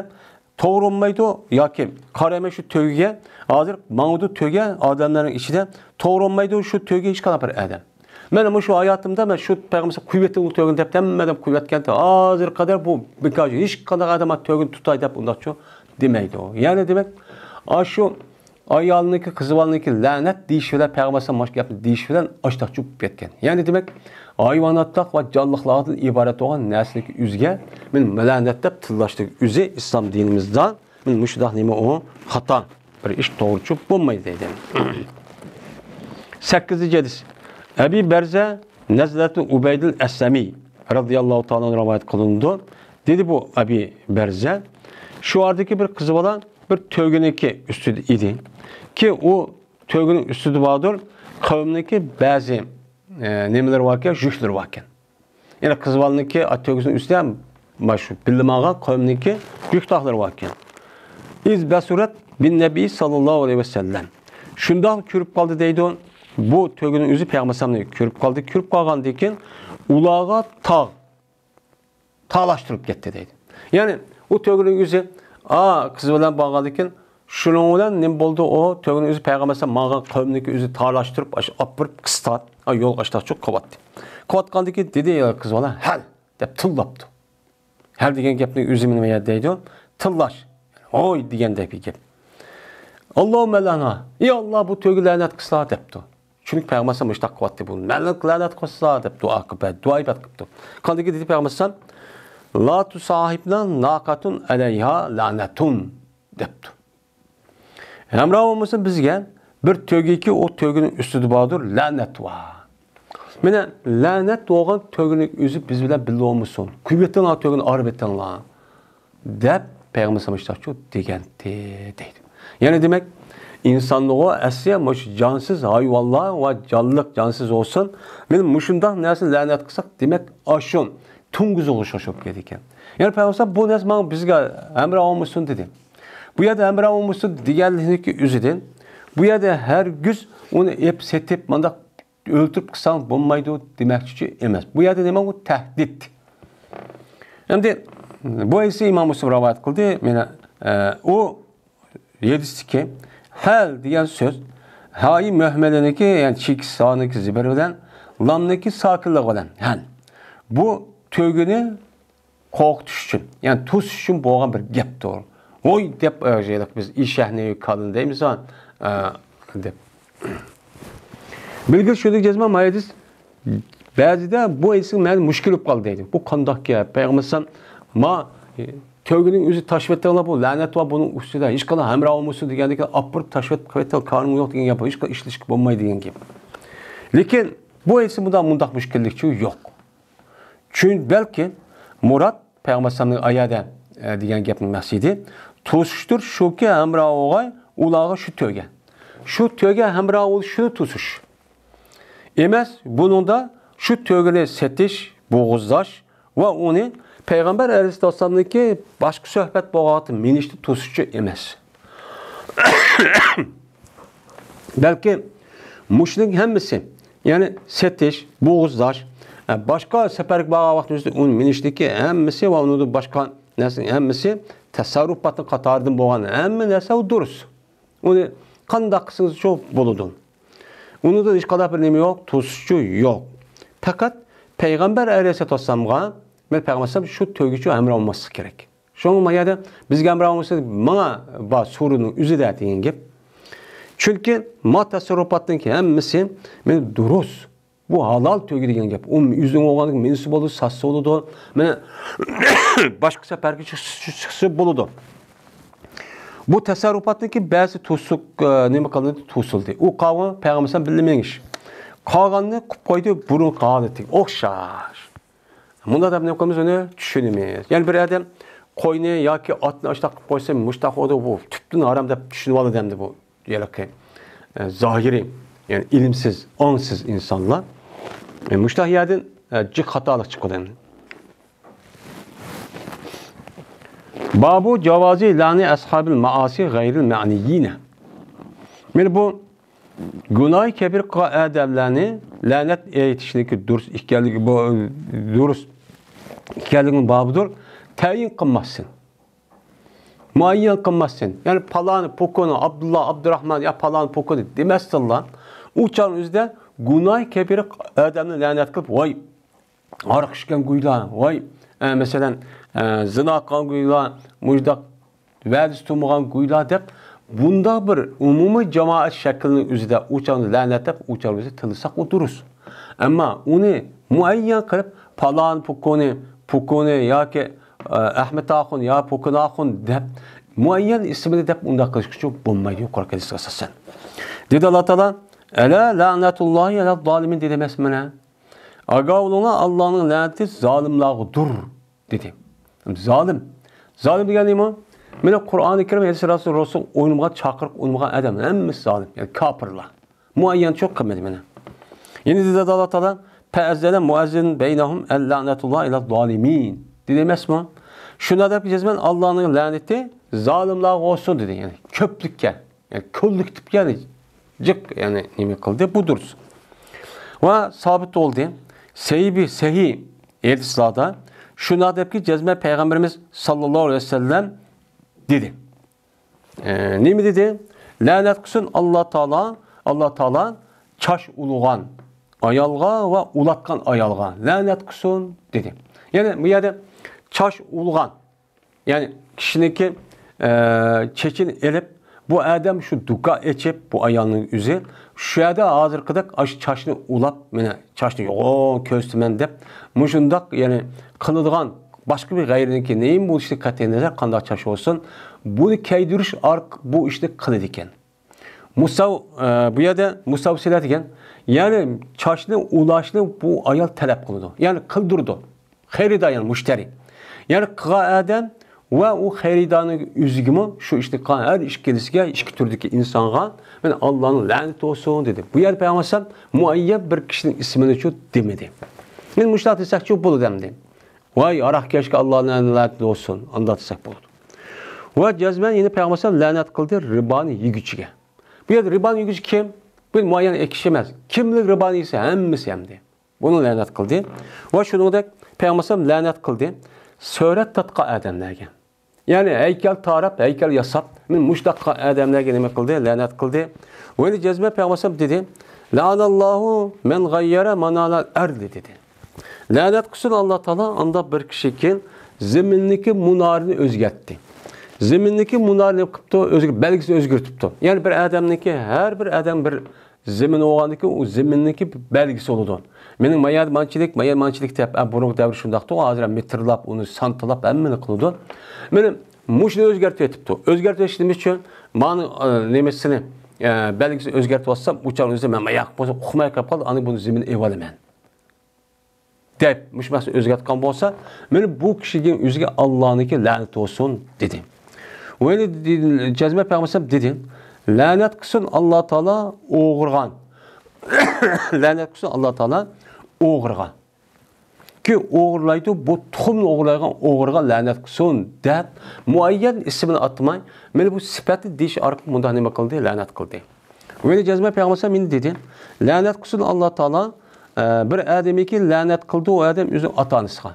توغرا بولمايدۇ ياكى قارايمەن شۇ تۆگىگە، ھازىر ماڭىدۇ تۆگە، ئادەملەرنىڭ ئىچىدە توغرا بولمايدۇ شۇ تۆگە ھېچقانداق بىر ئادەم. مەن مۇشۇ ھاياتىمدا مەن شۇ پەيغەمبەر قۇۋۋەتلىك تۆگىنى دەپ ھەممە ئادەم قۇۋۋەتكەنتى، ھازىرغا قەدەر بۇ بىكار ھېچقانداق ئادەم تۆگىنى تۇتاي دەپ ئۇنداقچۇ دېمەيدۇ. يەنى دېمەك، ئاشۇ ئايالنىڭكى، قىز بالىنىڭكى لەنەت دېيىشى بىلەن، پەيغەمبەر ئەلەيھىسسالام مۇشۇ گەپنى دېيىشى بىلەن ئاشتاق چۈشۈپ كەتكەن. يەنى دېمەك، ھايۋاناتلىق ۋە جانلىقلاردىن ئىبارەت بولغان نەرسىلىك ئۆزىگە مەن لەنەت دەپ تىللاشلىق ئۆزى ئىسلام دىنىمىزدا مەن مۇشۇنداق نېمە ئۇ خاتا بىر ئىش توغرا چۈشۈپ بولمايدۇ دەيدۇ. سەككىزىنچى ھەدىس. ئەبى بەرزە نەزلەتۇ ئۇبەيدىل ئەسلەمى رەزىياللاھۇ تائالا ئەنھۇ رىۋايەت قىلىنىدۇ. دېدى بۇ ئەبى بەرزە، شۇ ئاردىكى بىر قىز بالا بىر تۆگىنىڭكى ئۈستىدە ئىدى. كى ئۇ تۆگىنىڭ ئۈستىدە باردۇر، قەۋمنىڭكى بەزى، ئە، نېمىلىرى باركەن، يۈكلىرى باركەن. يەنى قىز بالىنىڭكى تۆگىسىنىڭ ئۈستىدە مانا شۇ بىللە ماڭغان قەۋمنىڭكى يۈك تاقلىرى باركەن. ئىز بەسۇرەت بىن نەبىي ساللاللاھۇ ئەلەيھى ۋەسەللەم. شۇنداق كۆرۈپ قالدى دەيدۇ. بۇ تۆگىنىڭ ئۆزى پەيغەمبەر ئەلەيھىسسالامنى كۆرۈپ قالدى. كۆرۈپ قالغاندىن كېيىن ئۇلارغا تاغ تالاشتۇرۇپ كەتتى دەيدۇ. يەنى ئۇ تۆگىنىڭ ئۆزى، ئا، قىز بىلەن بارغاندىن كېيىن، شۇنىڭ بىلەن نېمە بولدى؟ ئۇ تۆگىنىڭ ئۆزى پەيغەمبەر ئەلەيھىسسالام ماڭغان قەۋمنىڭكى ئۆزى تالاشتۇرۇپ، ئاشۇ ئاپىرىپ قىستاپ، ئا، يولغا ئاشتاق چۈشۈپ قويۇۋەتتى. قويۇۋەتكەندىن كېيىن دېدى، يا قىز بالا، ھەل دەپ تىللاپتۇ. ھەل دېگەن گەپنىڭ ئۆزى نېمە دەيدۇ؟ تىللاش. ھوي دېگەندەك بىر گەپ. ئاللاھۇممە لەنھا. ئى ئاللا، بۇ تۆگە لەنەت قىلسا دەپتۇ. چۈنكى پەيغەمبەر ئەلەيھىسسالام مۇشۇنداق قىلىۋاتتى، بۇ لەنەت قىلسا دەپ دۇئا قىلىپ، دۇئا ئىبادەت قىپتۇ. قاندىكى دېدى پەيغەمبەر ئەلەيھىسسالام، لا تۇساھىبنا ناقەتۇن ئەلەيھا لەنەتۇن دەپتۇ. ھەمراھ بولمىسۇن بىزگە بىر تۆگىكى، ئۇ تۆگىنىڭ ئۈستىدە باردۇر لەنەت بار. مانا لەنەت بولغان تۆگىنىڭ ئۆزى بىز بىلەن بىللە بولمىسۇن. قويۇۋېتىڭلار تۆگىنى، ئايرىۋېتىڭلار. دەپ پەيغەمبەر ئەلەيھىسسالام مۇشۇنداقچۇ دېگەنتى دەيدۇ. يەنى دېمەك، ئىنساننىغۇ ئەسلى مۇشۇ جانسىز ھايۋانلار ۋە جانلىق جانسىز بولسۇن، مانا مۇشۇنداق نەرسىنى لەنەت قىلساق، دېمەك، ئاشۇ توڭگۇزغا ئوخشاش بولۇپ كېتىدىكەن. يەنى پەيغەمبەر ئەلەيھىسسالام بۇ نەرسە ماڭا، بىزگە ھەمراھ بولمىسۇن دېدى. بۇ يەردە ھەمراھ بولمىسۇن دېگەنلىكى ئۆزىدىن، بۇ يەردە ھەرگىز ئۇنى ئېلىپ سېتىپ مانداق ئۆلتۈرۈپ قىلساڭ بولمايدۇ دېمەكچى ئەمەس. بۇ يەردە نېمە؟ بۇ تەھدىت. ئەمدى بۇ ھەدىسنى ئىمام مۇسلىم رىۋايەت قىلدى. مانا، ئە، ئۇ ھەدىستىكى ھەل دېگەن سۆز ھائى مۆھمەلىنىڭكى، يەنى چېكىتسىز ھانىڭكى زېبىر بىلەن، لامنىڭكى ساكىنلىقى بىلەن ھەل. بۇ تۆگىنى قورقۇتۇش ئۈچۈن، يەنى توسۇش ئۈچۈن بولغان بىر گەپتۇر. ۋوي دەپ، ئە، ھېلىقى بىز ئېشەكنى، كالىنى دەيمىز، ئە، دەپ. بىلگىلى شۇنى جەزمەن ما ھەدىس بەزىدە بۇ ھەدىسنىڭ مەنىسى مۈشكۈل بولۇپ قالدى دەيدۇ. بۇ قانداق گەپ؟ پەيغەمبەر ئەلەيھىسسالام، ما، ئە، تۆگىنىڭ ئۆزى تاشلىۋېتىڭلار، بۇ لەنەت بار بۇنىڭ ئۈستىدە، ھېچقانداق ھەمراھ بولمىسۇن دېگەندىكىن ئاپىرىپ تاشلىۋېتىپ قويۇۋېتىڭ، كارىڭ يوق دېگەن گەپ، ھېچقانداق ئىشلىشىشكە بولمايدۇ دېگەن گەپ. لېكىن بۇ ھەدىسنىڭ بۇنداق، مۇنداق مۈشكۈللۈكچۇ يوق. چۈن-، بەلكى مۇراد پەيغەمبەر ئەلەيھىسسالامنىڭ ئايەدە، ئە، دېگەن گەپنىڭ مەقسىتى توسۇشتۇر، شۇكى ھەمراھ بولغاي ئۇلارغا شۇ تۆگە. شۇ تۆگە ھەمراھ بولۇش شۇنى توسۇش. ئەمەس، بۇنىڭدا شۇ تۆگىنى سېتىش، بوغۇزلاش ۋە ئۇنى پەيغەمبەر ئەلەيھىسسالامنىڭكى باشقا سۆھبەت بولغان ۋاقىتتا مىنىشنى توسۇشچۇ ئەمەس. بەلكى مۇشۇنىڭ ھەممىسى، يەنى سېتىش، بوغۇزلاش، ئە، باشقا سەپەرگە بارغان ۋاقتىمىزدا ئۇنى مىنىشتىكى ھەممىسى ۋە ئۇنىڭدىن باشقا نەرسىنىڭ ھەممىسى تەسەررۇپاتنىڭ قاتارىدىن بولغان ھەممە نەرسە ئۇ دۇرۇس. ئۇنى قانداق قىلسىڭىزچۇ بولىدۇ. ئۇنىڭدا ھېچقانداق بىر نېمە يوق، توسۇشچۇ يوق. پەقەت پەيغەمبەر ئەلەيھىسسالاتۇ ۋەسسالامغا، مەن پەيغەمبەر ئەلەيھىسسالام شۇ تۆگىچۇ ھەمراھ بولماسلىقى كېرەك. شۇڭا ما يەردە بىزگە ھەمراھ بولمىسا، ماڭا بار سورۇننىڭ ئۆزىدە دېگەن گەپ. چۈنكى ما تەسەررۇپاتنىڭكى ھەممىسى مانا دۇرۇس. بۇ ھالال تۆگە دېگەن گەپ. ئۇ ئۆزىنىڭ بولغاندىكىن مېنىسى بولىدۇ، ساتسا بولىدۇ. مانا باشقا سەپەرگە چىقسا، چىقسا بولىدۇ. بۇ تەسەررۇپاتنىڭكى بەزى توسۇق، ئە، نېمە قىلىندى، توسۇلدى. ئۇ قاۋۇ پەيغەمبەر بىللە مېڭىش. قالغاننى قىلىپ قويدى بۇرۇنقى ھالىتىگە ئوخشاش. مۇنداق دەپ نېمە قىلىمىز، ئۇنى چۈشىنىمىز. يەنى بىر ئادەم قوينى ياكى ئاتنى ئاشتاق قىلىپ قويسا، مۇشتاق بولىدۇ، بۇ تۈپتىن ھارام دەپ چۈشىنىۋالىدۇ ئەمدى بۇ ھېلىقى، ئە، زاھىرىي، يەنى ئىلىمسىز، ئاڭسىز ئىنسانلار. ئە، مۇشتاق يەردىن، ئە، جىق خاتالىق چىقىدۇ ئەمدى. بابۇ جاۋازى لەنى ئەسھابىل مائاسى غەيرىل مەنىييىنە. مانا بۇ گۇناھى كەبىر قىلغان ئادەملەرنى لەنەت ئېيتىشنىڭكى دۇرۇس ئىكەنلىكى، بۇ دۇرۇس ئىكەنلىكىنى بابىدۇر تەيىن قىلماسسەن. مۇئەييەن قىلماسسەن. يەنى پالانى، پوكونى، ئابدۇللا، ئابدۇراخمان يا پالانى، پوكونى دېمەستىنلا، ئۇ چاغنىڭ ئۆزىدە گۇناھى كەبىرە ئادەمنى لەنەت قىلىپ، ۋاي، ھاراق ئىچكەن گۇيلا، ۋاي، ئە، مەسىلەن، ئە، زىنا قىلغان گۇيلا، مۇشۇنداق ۋەدىسى تۇرمىغان گۇيلا دەپ، بۇنداق بىر ئومۇمىي جامائەت شەكلىنىڭ ئۆزىدە ئۇ چاغنى لەنەتلەپ، ئۇ چاغنى ئۆزى تىللىساق ئۇ دۇرۇس. ئەمما ئۇنى مۇئەييەن قىلىپ، پالان پوكونى، پوكونى ياكى، ئە، ئەھمەت ئاخۇن يا پوكون ئاخۇن دەپ، مۇئەييەن ئىسمىنى دەپ ئۇنداق قىلىشقىچۇ بولمايدۇ يۇقىرىقى ھەدىسكە ئاساسەن. دېدى ئاللا تائالا، ئەلا لەنەتۇللاھى ئەلەززالىمىن دېدى ئەمەسمىنە. ئاگاھ بولۇڭلار، ئاللانىڭ لەنىتى زالىملارغىدۇر، دېدى. زالىم. زالىم دېگەن نېمە؟ مانا قۇرئانى كەرىم، ھەدىس رەسۇل، رەسۇل ئوينىمىغان، چاقىرىق ئوينىمىغان ئادەم، ھەممىسى زالىم. يەنى كاپىرلار. مۇئەييەن چوق قىلمىدى مانا. يەنە دېدى ئاللا تائالا، پەئەززەنە مۇئەززىن بەينەھۇم ئەللەنەتۇللاھى ئەلەززالىمىن، دېدى ئەمەسمۇ؟ شۇنداق دەپ جەزمەن ئاللانىڭ لەنىتى زالىملارغا بولسۇن، دېدى. يەنى كۆپلۈككە. يەنى كوللېكتىپ، يەنى جىق، يەنى نېمە قىلدى، بۇ دۇرۇس. ۋە سابىت بولدى. سەھىبى، سەھىھ ھەدىسلاردا شۇنداق دەپكى، جەزمە پەيغەمبىرىمىز ساللاللاھۇ ئەلەيھى ۋەسەللەم دېدى. ئە، نېمە دېدى؟ لەنەت قىلسۇن ئاللا تائالا، ئاللا تائالا چاچ ئۇلىغان ئايالغا ۋە ئۇلاتقان ئايالغا لەنەت قىلسۇن دېدى. يەنى بۇ يەردە چاچ ئۇلىغان، يەنى كىشىنىڭكى، ئە، چېچىنى ئېلىپ، بۇ ئادەم شۇ دۇكا ئېچىپ، بۇ ئايالنىڭ ئۆزى شۇ يەردە ھازىرقىدەك ئاشۇ چاچنى ئۇلاپ، مانا چاچنى يوغان كۆرسىتىمەن دەپ، مۇشۇنداق، يەنى قىلىدىغان باشقا بىر غەيرىنىڭكى نېمە بولۇشىدىن قەتئىينەزەر، قانداق چاچ بولسۇن، بۇنى كەيدۈرۈش ئارق-، بۇ ئىشنى قىلىدىكەن. مۇساۋ-، ئە، بۇ يەردە مۇساۋسىلە دېگەن، يەنى چاچنى ئۇلاشنى بۇ ئايال تەلەپ قىلىدۇ. يەنى قىلدۇرىدۇ. خېرىدار، يەنى مۇشتەرى. يەنى قىلغان ئادەم ۋە ئۇ خېرىدارنىڭ ئۆزىگىمۇ شۇ ئىشنى قىلغان ھەر ئىككىلىسىگە، ئىككى تۈردىكى ئىنسانغا، مانا، ئاللانىڭ لەنىتى بولسۇن دېدى. بۇ يەردە پەيغەمبەر ئەلەيھىسسالام مۇئەييەن بىر كىشىنىڭ ئىسمىنىچۇ دېمىدى. مانا مۇشۇنداق دېسەكچۇ بولىدۇ ئەمدى. ۋاي، ھاراقكەشكە ئاللانىڭ لەنىتى بولسۇن، ئانداق دېسەك بولىدۇ. ۋە جەزمەن يەنە پەيغەمبەر ئەلەيھىسسالام لەنەت قىلدى رىبانى يېگۈچىگە. بۇ يەردە رىبانى يېگۈچى كىم؟ بۇ مۇئەييەن كىشى ئەمەس. كىملىك رىبانى يېسە، ھەممىسى ئەمدى. بۇنى لەنەت قىلدى. ۋە شۇنىڭدەك پەيغەمبەر ئەلەيھىسسالام لەنەت قىلدى سۈرەت تارتقان ئادەملەرگە. يەنى ھەيكەل تاراپ، ھەيكەل ياساپ، مانا مۇشۇنداق ئادەملەرگە نېمە قىلدى؟ لەنەت قىلدى. ۋە يەنە جەزمە پەيغەمبەر ئەلەيھىسسالام دېدى، لەئەنەللاھۇ مەن غەييەرە مانارەل ئەردى دېدى. لەنەت قىلسۇن ئاللا تائالا ئانداق بىر كىشىكى زېمىننىڭكى مۇنارىنى ئۆزگەرتتى. زېمىننىڭكى مۇنارىنى قىپتۇ، ئۆزگە-، بەلگىسىنى ئۆزگەرتىپتۇ. يەنى بىر ئادەمنىڭكى، ھەر بىر ئادەم بىر زېمىن بولغاندىكىن، ئۇ زېمىننىڭكى بەلگىسى بولىدۇ. مېنىڭ ما يەردە مانچىلىك، ما يەردە مانچىلىك دەپ، ئە، بۇرۇنقى دەۋر شۇنداقتۇ، ھازىر مېتىرلاپ، ئۇنى سانتىلاپ، ھەممىنى قىلىدۇ. مانا مۇشۇنى ئۆزگەرتىۋېتىپتۇ. ئۆزگەرتىۋېتىش نېمە ئۈچۈن؟ مانا، ئە، نېمىسىنى، ئە، بەلگىسىنى ئۆزگەرتىۋاتسام، ئۇ چاغنىڭ ئۆزىدە مەن ما ياققا بولسا ئۇقماي قېلىپ قالدى، ئاندىن بۇنى زېمىن ئېلىۋالىمەن دەپ، مۇشۇ مەسىلىنى ئۆزگەرتكەن بولسا، مانا بۇ كىشىگە ئۆزىگە ئاللانىڭكى لەنىتى بولسۇن دېدى. ۋە يەنە جەزمە پەيغەمبەر ئەلەيھىسسالام دېدى، لەنەت قىلسۇن ئاللا تائالا ئوغرىغان. لەنەت قىلسۇن ئاللا تائالا ئوغرىغا. كى ئوغرىلايدۇ، بۇ تۇخۇمنى ئوغرىلايدىغان ئوغرىغا لەنەت قىلسۇن دەپ، مۇئەييەن ئىسمىنى ئاتىماي، مانا بۇ سۈپەتنى دېيىش ئارقىلىق مۇنداق نېمە قىلدى؟ لەنەت قىلدى. ۋە يەنە جەزمە پەيغەمبەر ئەلەيھىسسالام مانا دېدى، لەنەت قىلسۇن ئاللا تائالا، ئە، بىر ئادەمگە لەنەت قىلدى، ئۇ ئادەم ئۆزىنىڭ ئاتا-ئانىسىغا.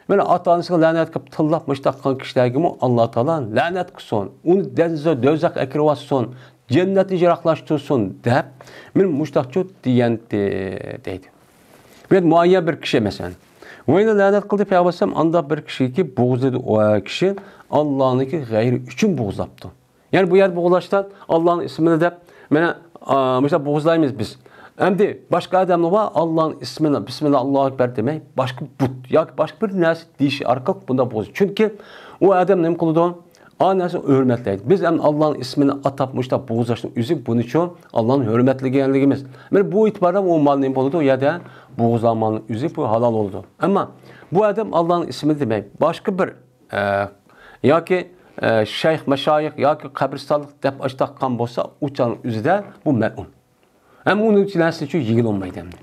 مانا ئاتا-ئانىسىغا لەنەت قىلىپ تىللاپ مۇشۇنداق قىلغان كىشىلەرگىمۇ ئاللا تائالا لەنەت قىلسۇن، ئۇنى دەنزە-، دوزاخقا ئەكىرىۋاتسۇن، جەننەتتىن يىراقلاشتۇرسۇن دەپ، مانا مۇشۇنداقچۇ دېگەنتى دەيدۇ. بۇ يەردە مۇئەييەن بىر كىشى، مەسىلەن. ۋە يەنە لەنەت قىلدى پەيغەمبەر ئەلەيھىسسالام ئانداق بىر كىشىگە بوغۇزلىدى، ئۇ كىشى ئاللانىڭكى غەيرى ئۈچۈن بوغۇزلاپتۇ. يەنى بۇ يەردە بوغۇزلاشتا ئاللانىڭ ئىسمىنى دەپ، مانا، ئا، مۇشۇنداق بوغۇزلايمىز بىز. ئەمدى باشقا ئادەملەر بار، ئاللانىڭ ئىسمىنى، بىسمىللا، ئاللاھۇ ئەكبەر دېمەي، باشقا بۇت ياكى باشقا بىر نەرسە دېيىش ئارقىلىق بۇنداق بوغۇز. چۈنكى ئۇ ئادەم نېمە قىلىدۇ؟ ئا نەرسىنى ھۆرمەتلەيدۇ. بىز ئەمدى ئاللانىڭ ئىسمىنى ئاتاپ مۇشۇنداق بوغۇزلاشنىڭ ئۆزى بۇنىچۇ ئاللانى ھۆرمەتلىگەنلىكىمىز. مانا بۇ ئېتىباردا ئۇ مال نېمە بولىدۇ؟ ئۇ يەردە بوغۇزلانغان مالنىڭ ئۆزى بۇ ھالال بولىدۇ. ئەمما بۇ ئادەم ئاللانىڭ ئىسمىنى دېمەي، باشقا بىر ئە، ياكى، ئە، شەيخ، مەشايىخ ياكى قەبرىستانلىق دەپ ئاچتاققان بولسا، ئۇ چاغنىڭ ئۆزىدە بۇ مەلئۇن. ھەم ئۇنىڭ نەرسىسى ئۈچۈن يېگىلى بولمايدۇ ئەمدى.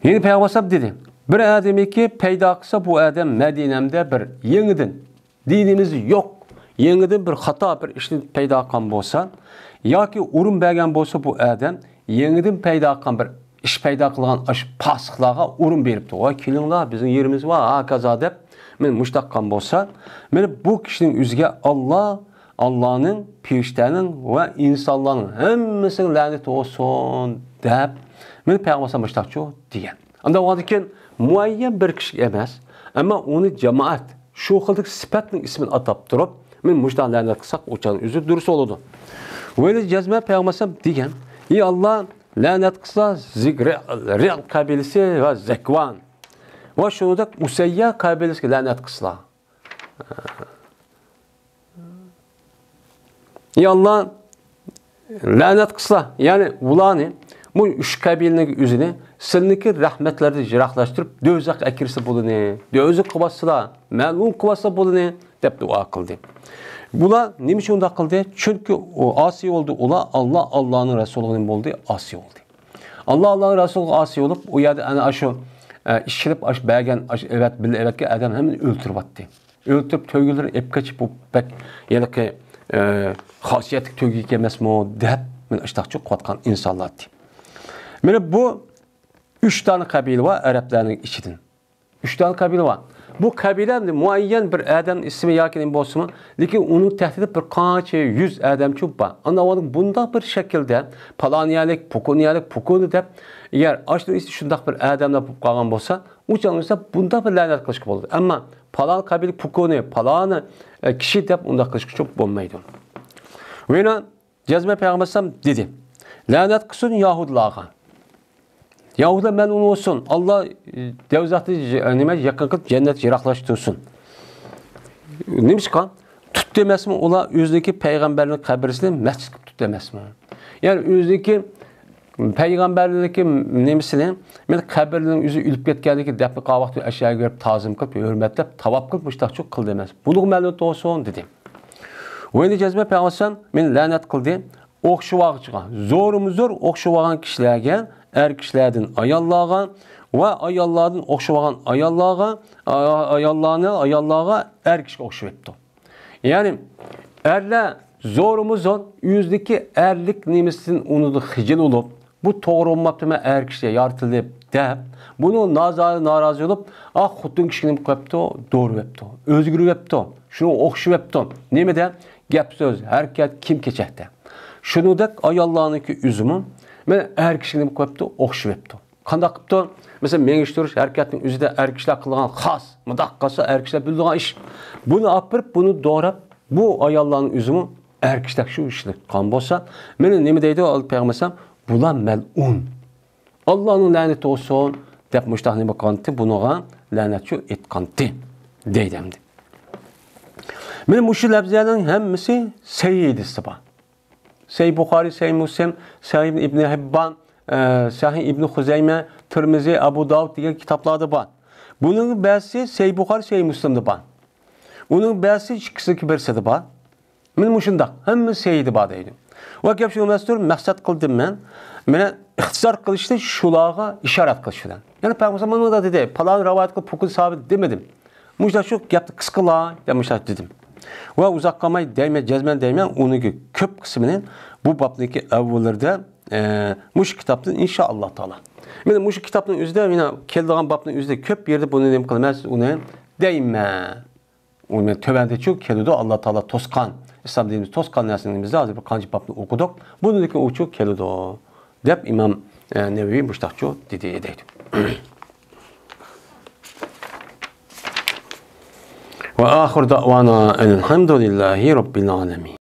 يەنە پەيغەمبەر ئەلەيھىسسالام دېدى، بىر ئادەمكى پەيدا قىلسا، بۇ ئادەم مەدىنەمدە بىر يېڭىدىن، دىنىمىز يوق، يېڭىدىن بىر خاتا بىر ئىشنى پەيدا قىلغان بولسا، ياكى ئورۇن بەرگەن بولسا، بۇ ئادەم يېڭىدىن پەيدا قىلغان بىر ئىش پەيدا قىلغان ئاشۇ پاسىقلارغا ئورۇن بېرىپتۇ. ۋاي، كېلىڭلار، بىزنىڭ يېرىمىز بار، ھاكازا دەپ، مانا مۇشۇنداق قىلغان بولسا، مانا بۇ كىشىنىڭ ئۆزىگە ئاللا، ئاللانىڭ، پېرىشتەنىڭ ۋە ئىنسانلارنىڭ ھەممىسىگە لەنەت بولسۇن دەپ، مانا پەيغەمبەر ئەلەيھىسسالام مۇشۇنداقچۇ دېگەن. ئاندىن ئۇنىڭدىن كېيىن مۇئەييەن بىر كىشىگە ئەمەس، ئەمما ئۇنى جامائەت شۇ خىلدىكى سۈپەتنىڭ ئىسمىنى ئاتاپ تۇرۇپ، مانا مۇشۇنداق لەنەت قىلساق، ئۇ چاغنىڭ ئۆزى دۇرۇس بولىدۇ. ۋەلى جەزمە پەيغەمبەر ئەلەيھىسسالام دېگەن، ئى ئاللا، لەنەت قىلسا زىگ-، رىئ-، رىئل قەبىلىسى ۋە زەكۋان ۋە شۇنىڭدەك ئۇسەييە قەبىلىسىگە لەنەت قىلسا. يا ئاللا، لەنەت قىلسا، يەنى ئۇلارنى، بۇ ئۈچ قەبىلىنىڭ ئۆزىنى سېنىڭكى رەھمەتلەردىن يىراقلاشتۇرۇپ، دوزاخقا ئەكىرسە بولىنى، دوزاخ قىلىۋاتسىلا، مەلئۇن قىلىۋاتسا بولىنى، دەپ دۇئا قىلدى. بۇلار نېمە ئۈچۈن ئۇنداق قىلدى؟ چۈنكى ئۇ ئاسىي بولدى، ئۇلار ئاللا، ئاللانىڭ رەسۇلىغا نېمە بولدى؟ ئاسىي بولدى. ئاللا، ئاللانىڭ رەسۇلىغا ئاسىي بولۇپ، ئۇ يەردە ئەنە ئاشۇ، ئە، ئىش قىلىپ، ئاشۇ بەرگەن، ئاشۇ ئەۋەت، بىللە ئەۋەتكەن ئادەم ھەممىنى ئۆلتۈرۈۋەتتى. ئۆلتۈرۈپ، تۆگىلىرىنى ئېلىپ قېچىپ، بۇ بەك ھېلىقى، ئە، خاسىيەتلىك تۆگە ئىكەن ئەمەسمۇ دەپ، مانا ئىشتاقچى قىلىۋاتقان ئىنسانلار ئىدى. مانا بۇ ئۈچ دانە قەبىلە بار ئەرەبلەرنىڭ ئىچىدىن. ئۈچ دانە قەبىلە بار. بۇ قەبىلە مۇئەييەن بىر ئادەم ئىسمى ياكى نېمە بولسىمۇ، لېكىن ئۇنىڭ تەھتىدە بىر قانچە يۈز ئادەمچۇ بار. ئاندىن بۇنداق بىر شەكىلدە پالان يەرلىك، پۇكۇن يەرلىك، پۇكۇنى دەپ، ئەگەر ئاشۇنىڭ ئىچىدە شۇنداق بىر ئادەملەر بولۇپ قالغان بولسا، ئۇ چاغدا بۇنداق بىر لەنەت قىلىشقا بولىدۇ. ئەمما پالان قەبىلە پۇكۇنى، پالانى، ئە، كىشى دەپ ئۇنداق قىلىشقا بولمايدۇ. ۋە يەنە جەزمە پەيغەمبەر ئەلەيھىسسالام دېدى، لەنەت قىلسۇن يەھۇدىيلارغا. يەھۇدىيلار مەلئۇن بولسۇن. ئاللا، ئە، دوزاختا، ئە، نېمە، يېقىن قىلىپ جەننەتكە يىراقلاشتۇرسۇن. نېمىشقا؟ تۇتتى ئەمەسمۇ ئۇلار ئۆزىنىڭكى پەيغەمبەرنىڭ قەبرىسىنى مەسچىت قىلىپ تۇتتى ئەمەسمۇ؟ يەنى ئۆزىنىڭكى پەيغەمبەرلىكى نېمىسىنى، مەن قەبرىنىڭ ئۆزى ئۆلۈپ كەتكەندىكى دەپنە قىلغان ۋاقتى ئەشەگە بېرىپ تازىم قىلىپ، ھۆرمەتلەپ، تاۋاپ قىلىپ، مۇشتاقچۇ قىلدى ئەمەس. بۇنىڭغا مەلۇم بولسۇن، دېدى. ۋەينى جەزمە پەيغەمبەر مېنى لەنەت قىلدى. ئوخشىۋالغۇچىغا، زورمۇ زور ئوخشىۋالغان كىشىلەرگە، ئەر كىشىلەردىن ئاياللارغا ۋە ئاياللاردىن ئوخشىۋالغان ئاياللارغا، ئا-، ئاياللارنى ئاياللارغا، ئەر كىشىگە ئوخشىۋەپتۇ. يەنى ئەرلەر زورمۇ زور ئۆزىدىكى ئەرلىك نېمىسىدىن ئۇنىڭدىن خىجىل بولۇپ، بۇ توغرا بولماپتۇ، مەن ئەر كىشى يارىتىلىپ دەپ، بۇنىڭ نازارى نارازى بولۇپ، ئا، خوتۇن كىشىنى نېمە قىلىپتۇ؟ دورىۋەپتۇ، ئۆزگىرىۋەپتۇ، شۇنىڭغا ئوخشىۋەپتۇ. نېمىدە؟ گەپ سۆز، ھەرىكەت، كىيىم كېچەكتە. شۇنىڭدەك ئاياللارنىڭكى ئۆزىمۇ، مەن ئەر كىشىنى نېمە قىلىپتۇ؟ ئوخشىۋەپتۇ. قانداق قىپتۇ؟ مەسىلەن، مېڭىشتۇرۇش ھەرىكەتنىڭ ئۆزىدە ئەر كىشىلەر قىلىدىغان خاس، مۇنداق قىلسا ئەر كىشىلەر بىلىدىغان ئىش. بۇنى ئاپىرىپ، بۇنى دوراپ، بۇ ئاياللارنىڭ ئۆزىمۇ ئەر كىشىلەر شۇ ئىشنى قىلغان بولسا، مېنى نېمە دەيدۇ پەيغەمبەر ئەلەيھىسسالام؟ بۇلار مەلئۇن. ئاللانىڭ لەنىتى بولسۇن دەپ مۇشتاق نېمە قىلغانتى؟ بۇنىڭغا لەنەتچۇ ئېيتقانتى دەيدۇ ئەمدى. مېنى مۇشۇ لەپزىلەرنىڭ ھەممىسى سەھىھ ھەدىستە بار. سەھىھ بۇخارىي، سەھىھ مۇسلىم، سەھىھ ئىبنى ھىببان، ئە، سەھىھ ئىبنى خۇزەيمە، تىرمىزى، ئەبۇ داۋۇد دېگەن كىتابلاردا بار. بۇنىڭ بەزىسى سەھىھ بۇخارىي، سەھىھ مۇسلىمدا بار. ئۇنىڭ بەزىسى ئىككىسىدىكى بىرسىدە بار. مانا مۇشۇنداق، ھەممە سەھىھدە بار دەيدۇ. ۋە گەپ شۇ ئەمەستۇر، مەقسەت قىلدىم مەن. مانا ئىختىسار قىلىشنى شۇلارغا ئىشارەت قىلىش بىلەن. يەنى پەيغەمبەر مانا دېدى، پالان رىۋايەت قىلىپ، پۇكۇن سابىت دېمىدىم. مۇشۇنداق شۇ گەپنى قىسقىلاي دەپ مۇشۇنداق دېدىم. ۋە ئۇزاق قالماي دەيمەن، جەزمەن دەيمەن، ئۇنىڭكى كۆپ قىسمىنى بۇ بابنىڭكى ئەۋۋەللىرىدە، ئە، مۇشۇ كىتابتىن ئىنشائاللا تائالا. مانا مۇشۇ كىتابنىڭ ئۆزىدە، مانا كېلىدىغان بابنىڭ ئۆزىدە كۆپ يېرىدە بۇنى نېمە قىلىمەن، سىز ئۇنى دەيمەن. ئۇ مەن تۆۋەندىچۇ كېلىدۇ، ئاللا تائالا توسقان، ئىسلام دىنىمىز توسقان نەرسىنى بىز ھازىر بىر قانچە بابنى ئوقۇدۇق، بۇنىڭدىكى ئۇچۇ كېلىدۇ، دەپ ئىمام، ئە، نەۋەۋى مۇشتاقچۇ دېدى دەيدۇ. ۋە ئاخىر دەۋانا ئەنىلھەمدۇلىللاھى رەببىل ئالەمىن.